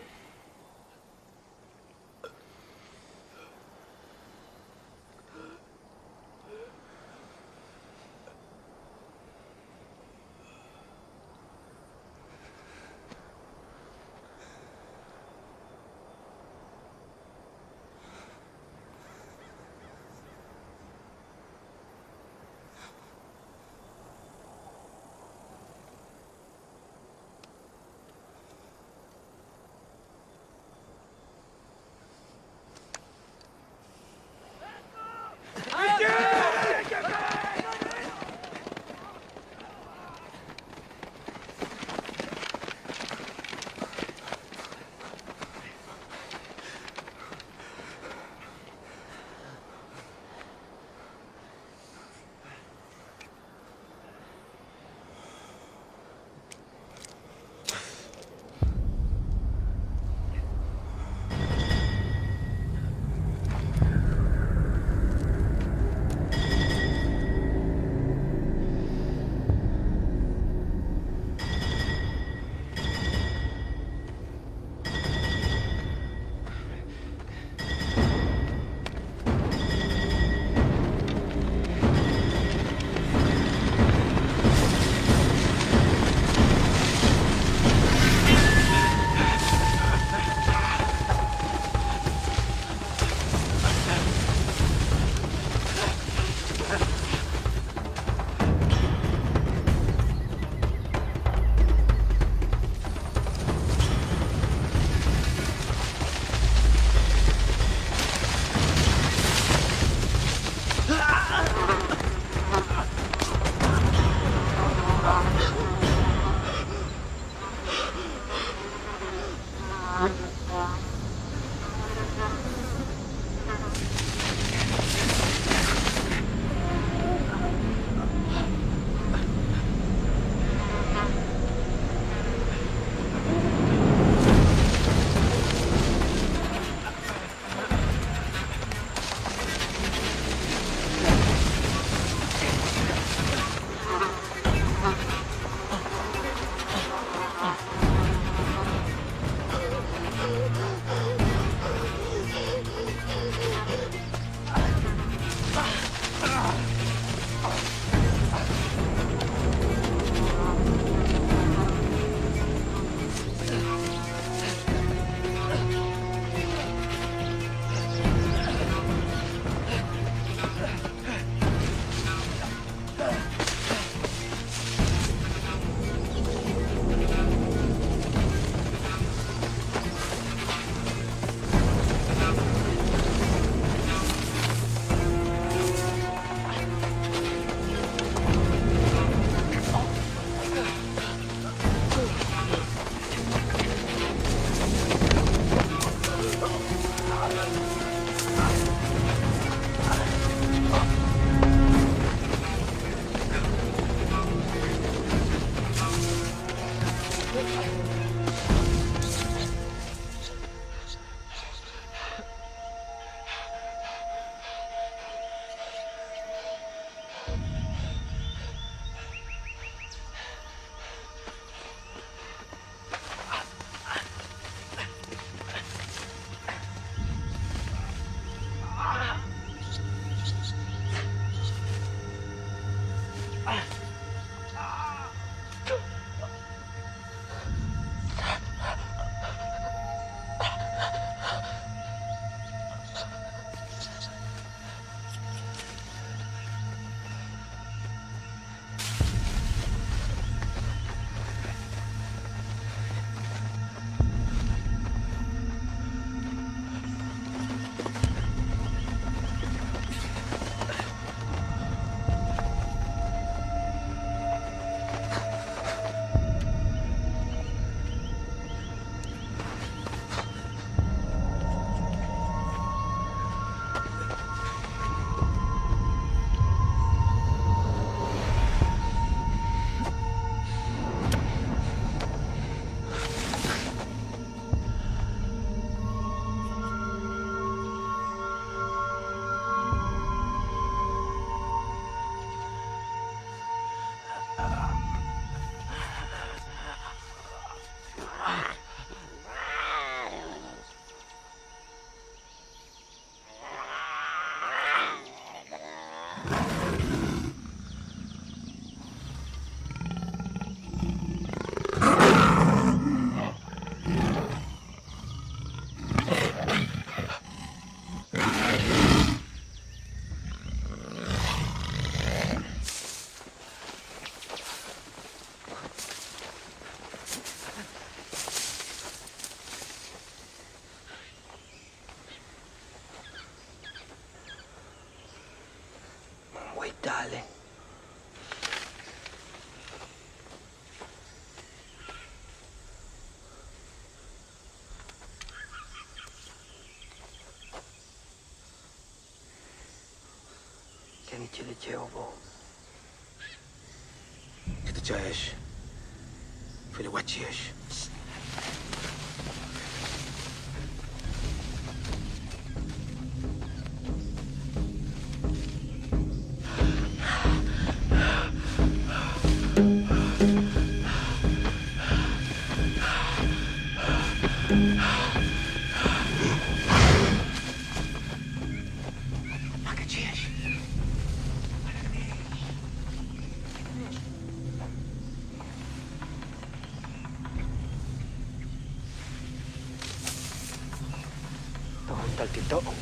Dale. Ken ichil ichil u boo. Ke ta cha'ex. Fele wa ch'e'ex. To'on tal ti' to'on.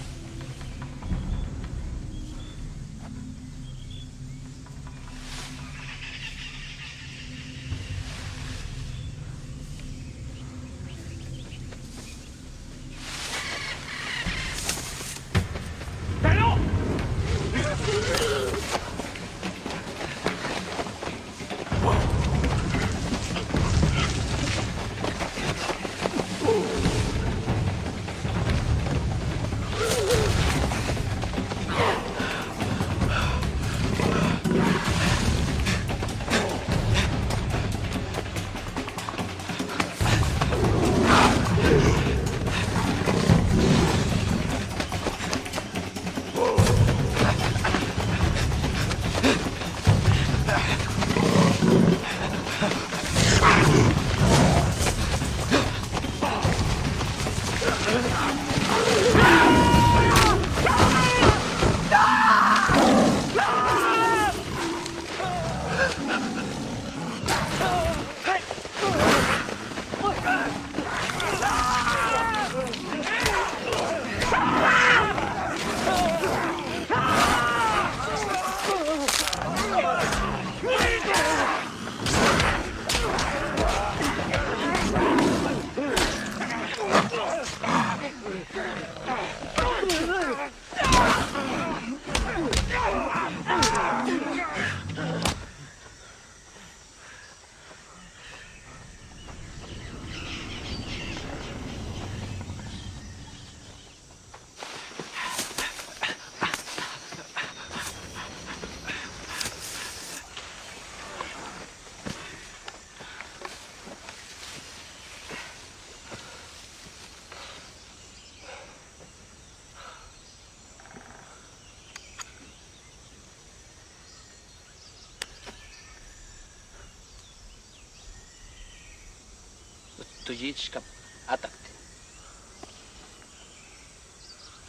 Tu yich' ka p'áatak ti'.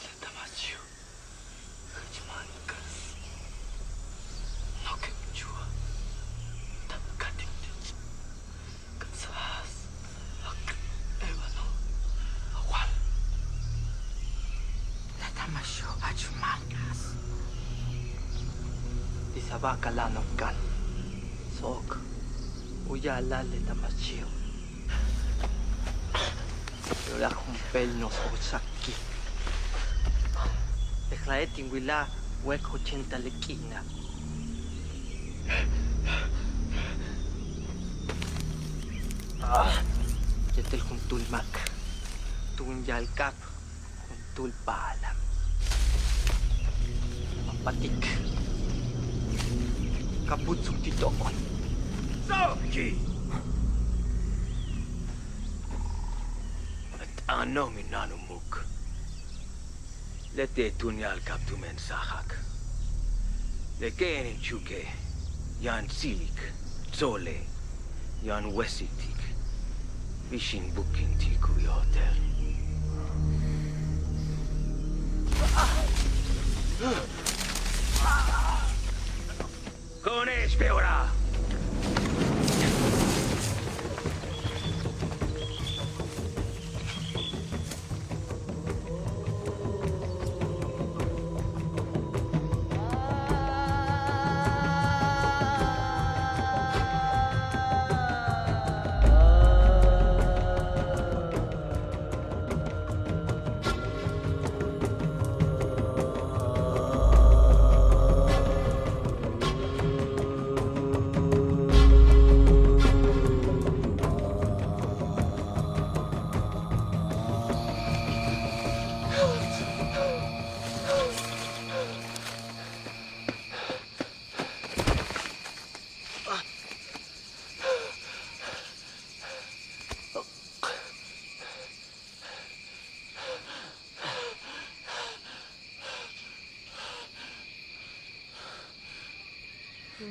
Le ta machiu' jach máan kas. Noke' chuwa' ta katik tich. Ka ts'aas a k ébano a wal. Le ta machiu' jach máan kas. Ti' saba'akal a nokan sok u ya'alal le ta machiu'. Yóok'lal jump'éel nojoch xaki'. Le ja'e' tin wilaj wéek ochental le k'iina'. Yéetel juntúul máak tu'un ya'alka'ab juntúul paalal. Máapatik ka putsuk ti' to'on. Sáaji'. T'aano' mina'an u muuk'. Leti' tu'un ya'alka'ab tumen sáajak. Le kéen in chuke' yaan tsilik, tsole', yaan wéesiltik. Bix in bukintik u yóotel. Ko'one'ex be'ora'. Pati,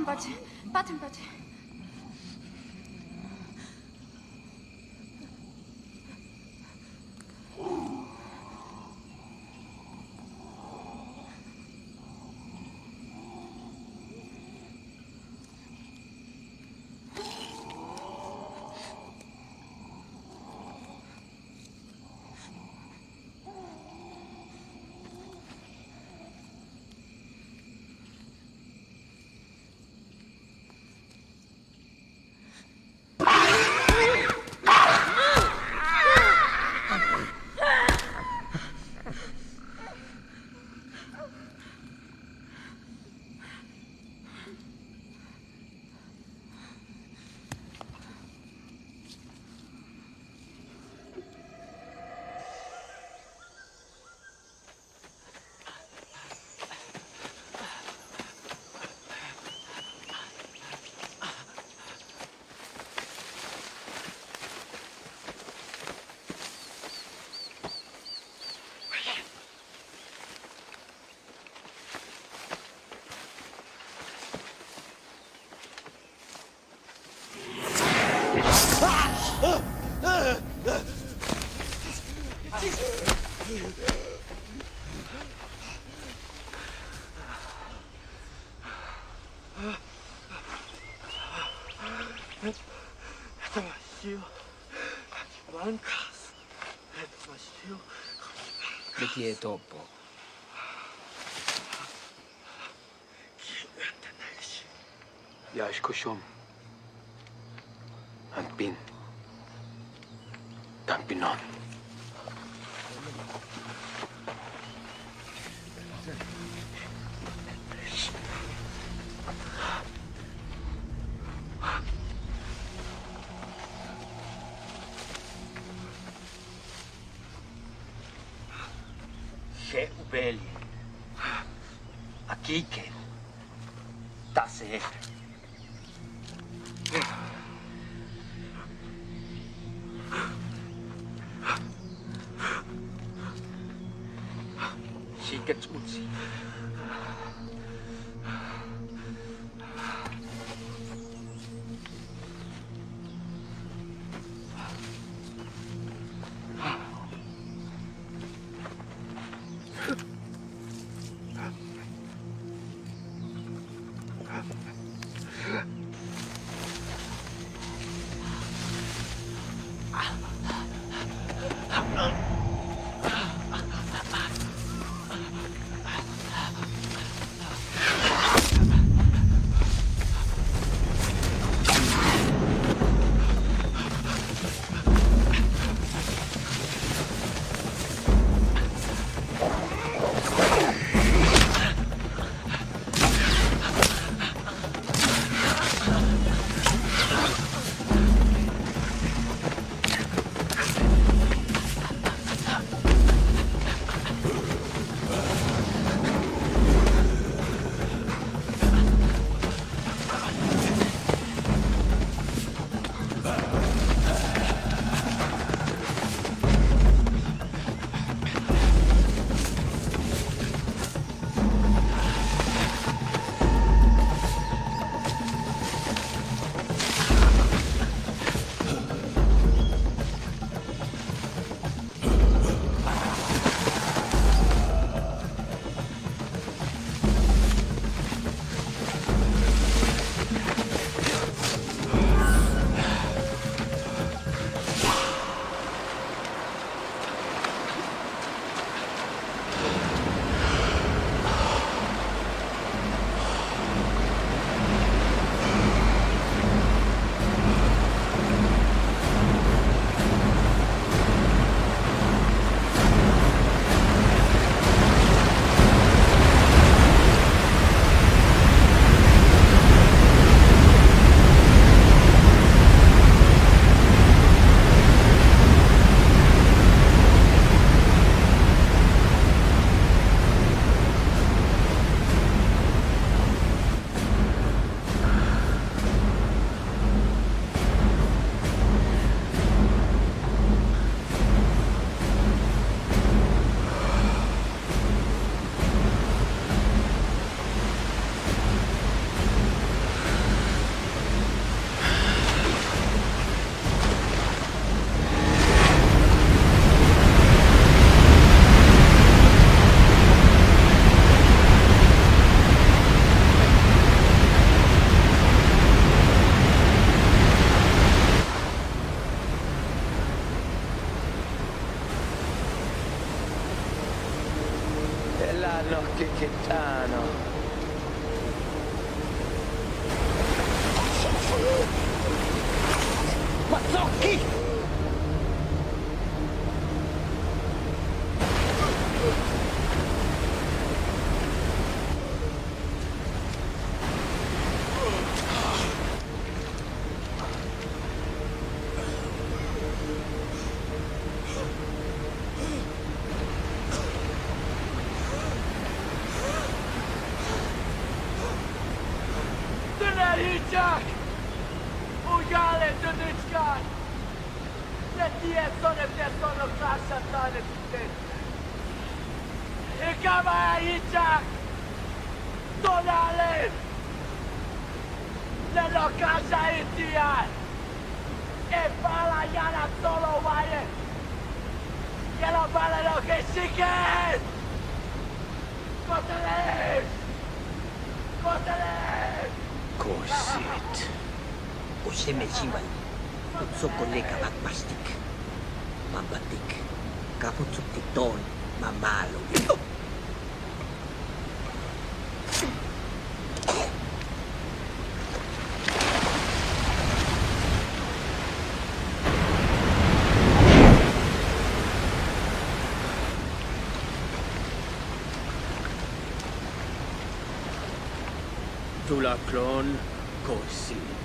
pati, pati, pati. Likié topo. Yáax kuxum. An p'in. T'aan p'inol. Je'el u beelil a ki'ikel ta se'el. Xi'ikech utsil. Nojo'ob kikit'aano'. Matzoki'. Túun a jichak u ya'ale' tu nichka'an leti'e' so'one'ex, so'one'ex u k'áaxa'al táanil Xi'ipéet. Inka'aj ba'ax a jichak to'on a'alen le nojo'ob k'a'ajchajil ti'al, e ba'ala' ya'ala'al to'on u wa'aye' yéetel u ba'ala'al je'el xiken. Ko'oxele', ko'oxele'. Ko'oxit. U xéemel xíimbal u ts'o'okol le k'aaba'páaxtik, máanbaltik ka buts'uk ti' to'on ma' ma'alob. Tuláaklo'on ko'oxit.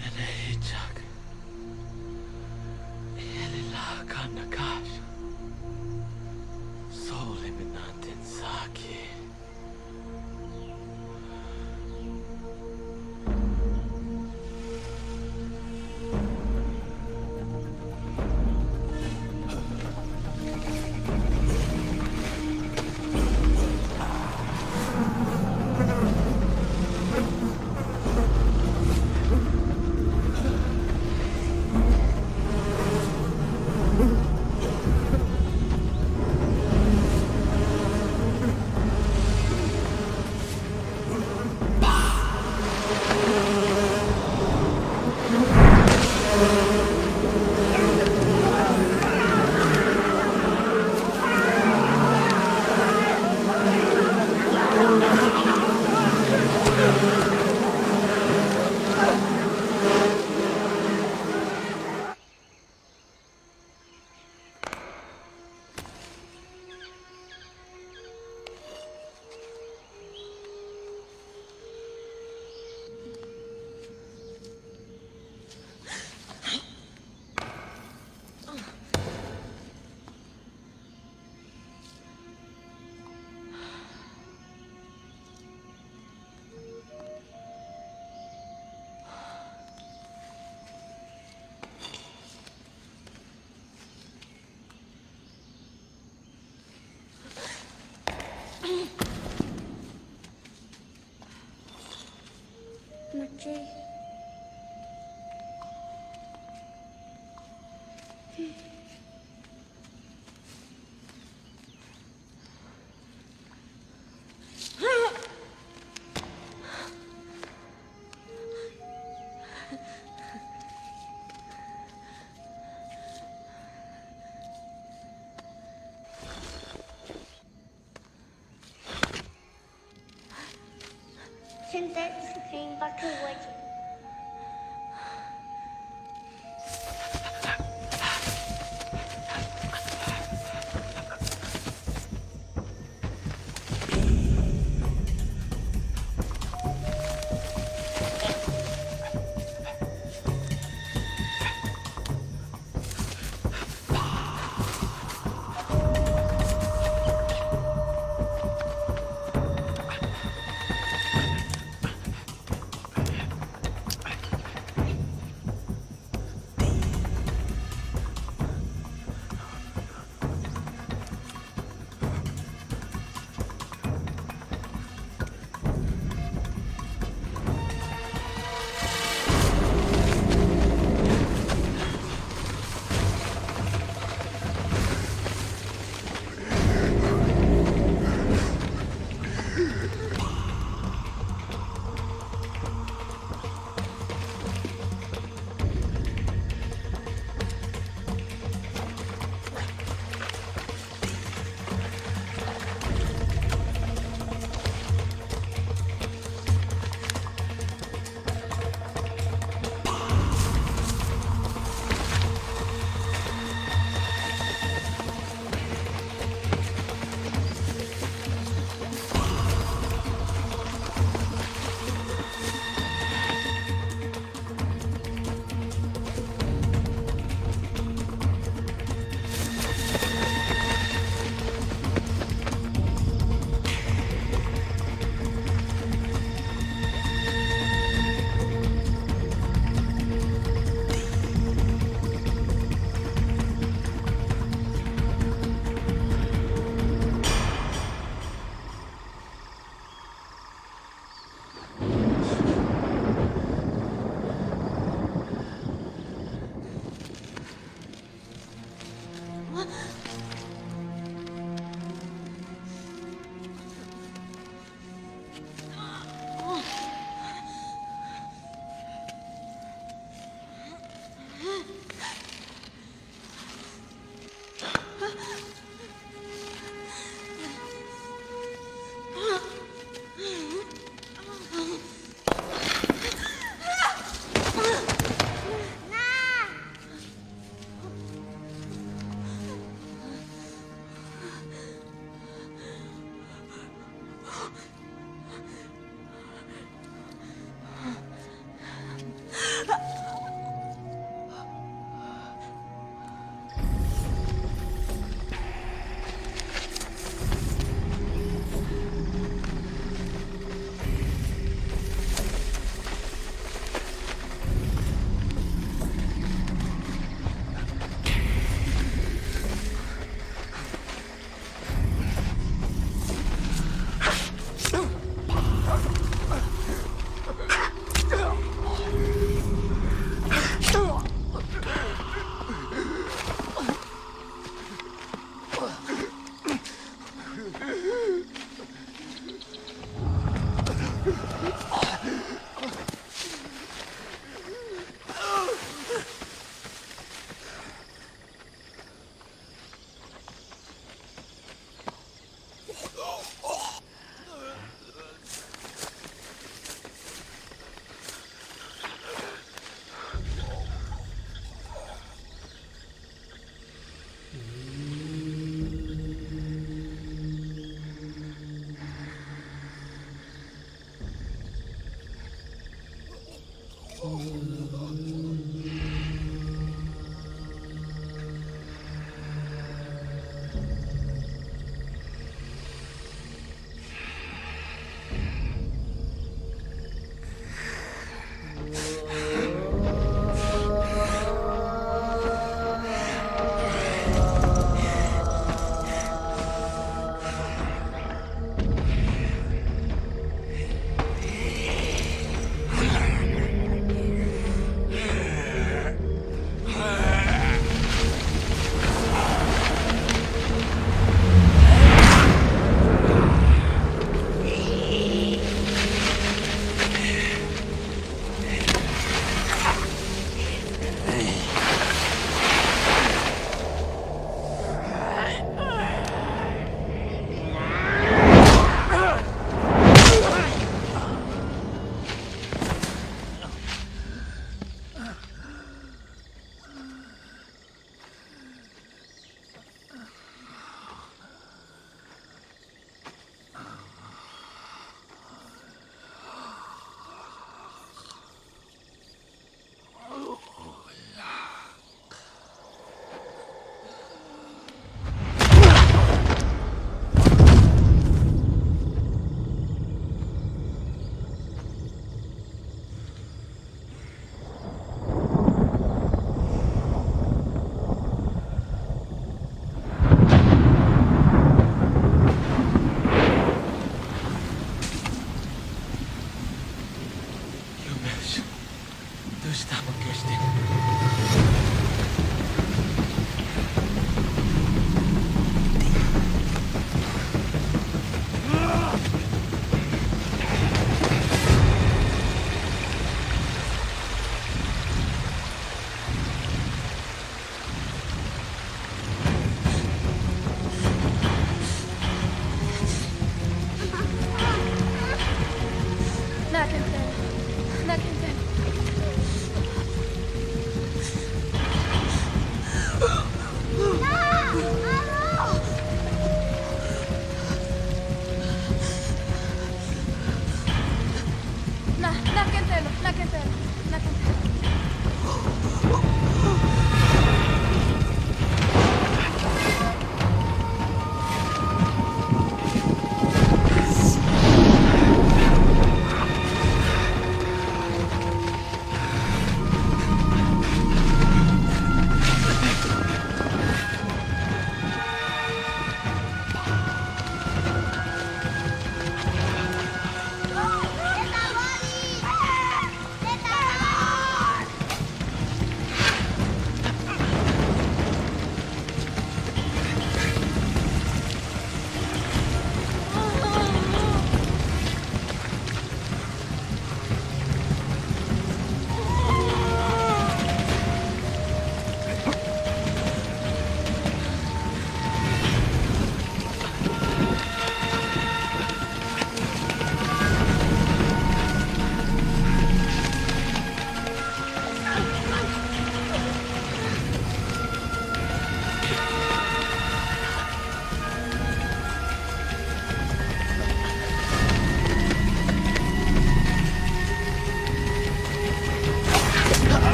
Tene' jichak, je'el in láakal nakax, so'olin mina'an tin saaki'. That's the thing, but to watch it.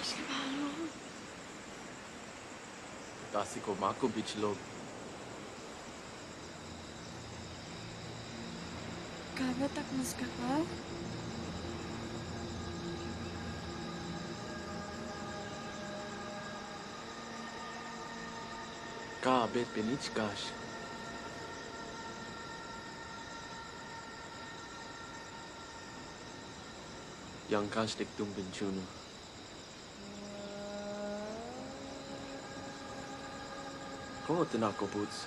Káaxke ba'alo'ob. Táasiko'ob máako'ob ichilo'ob. K'a'abéet tak mixka'a. K'a'abéet beníich kaax. Yaan kaax t túun bin chúuno'. Ko'ote' na'ako'ob uts.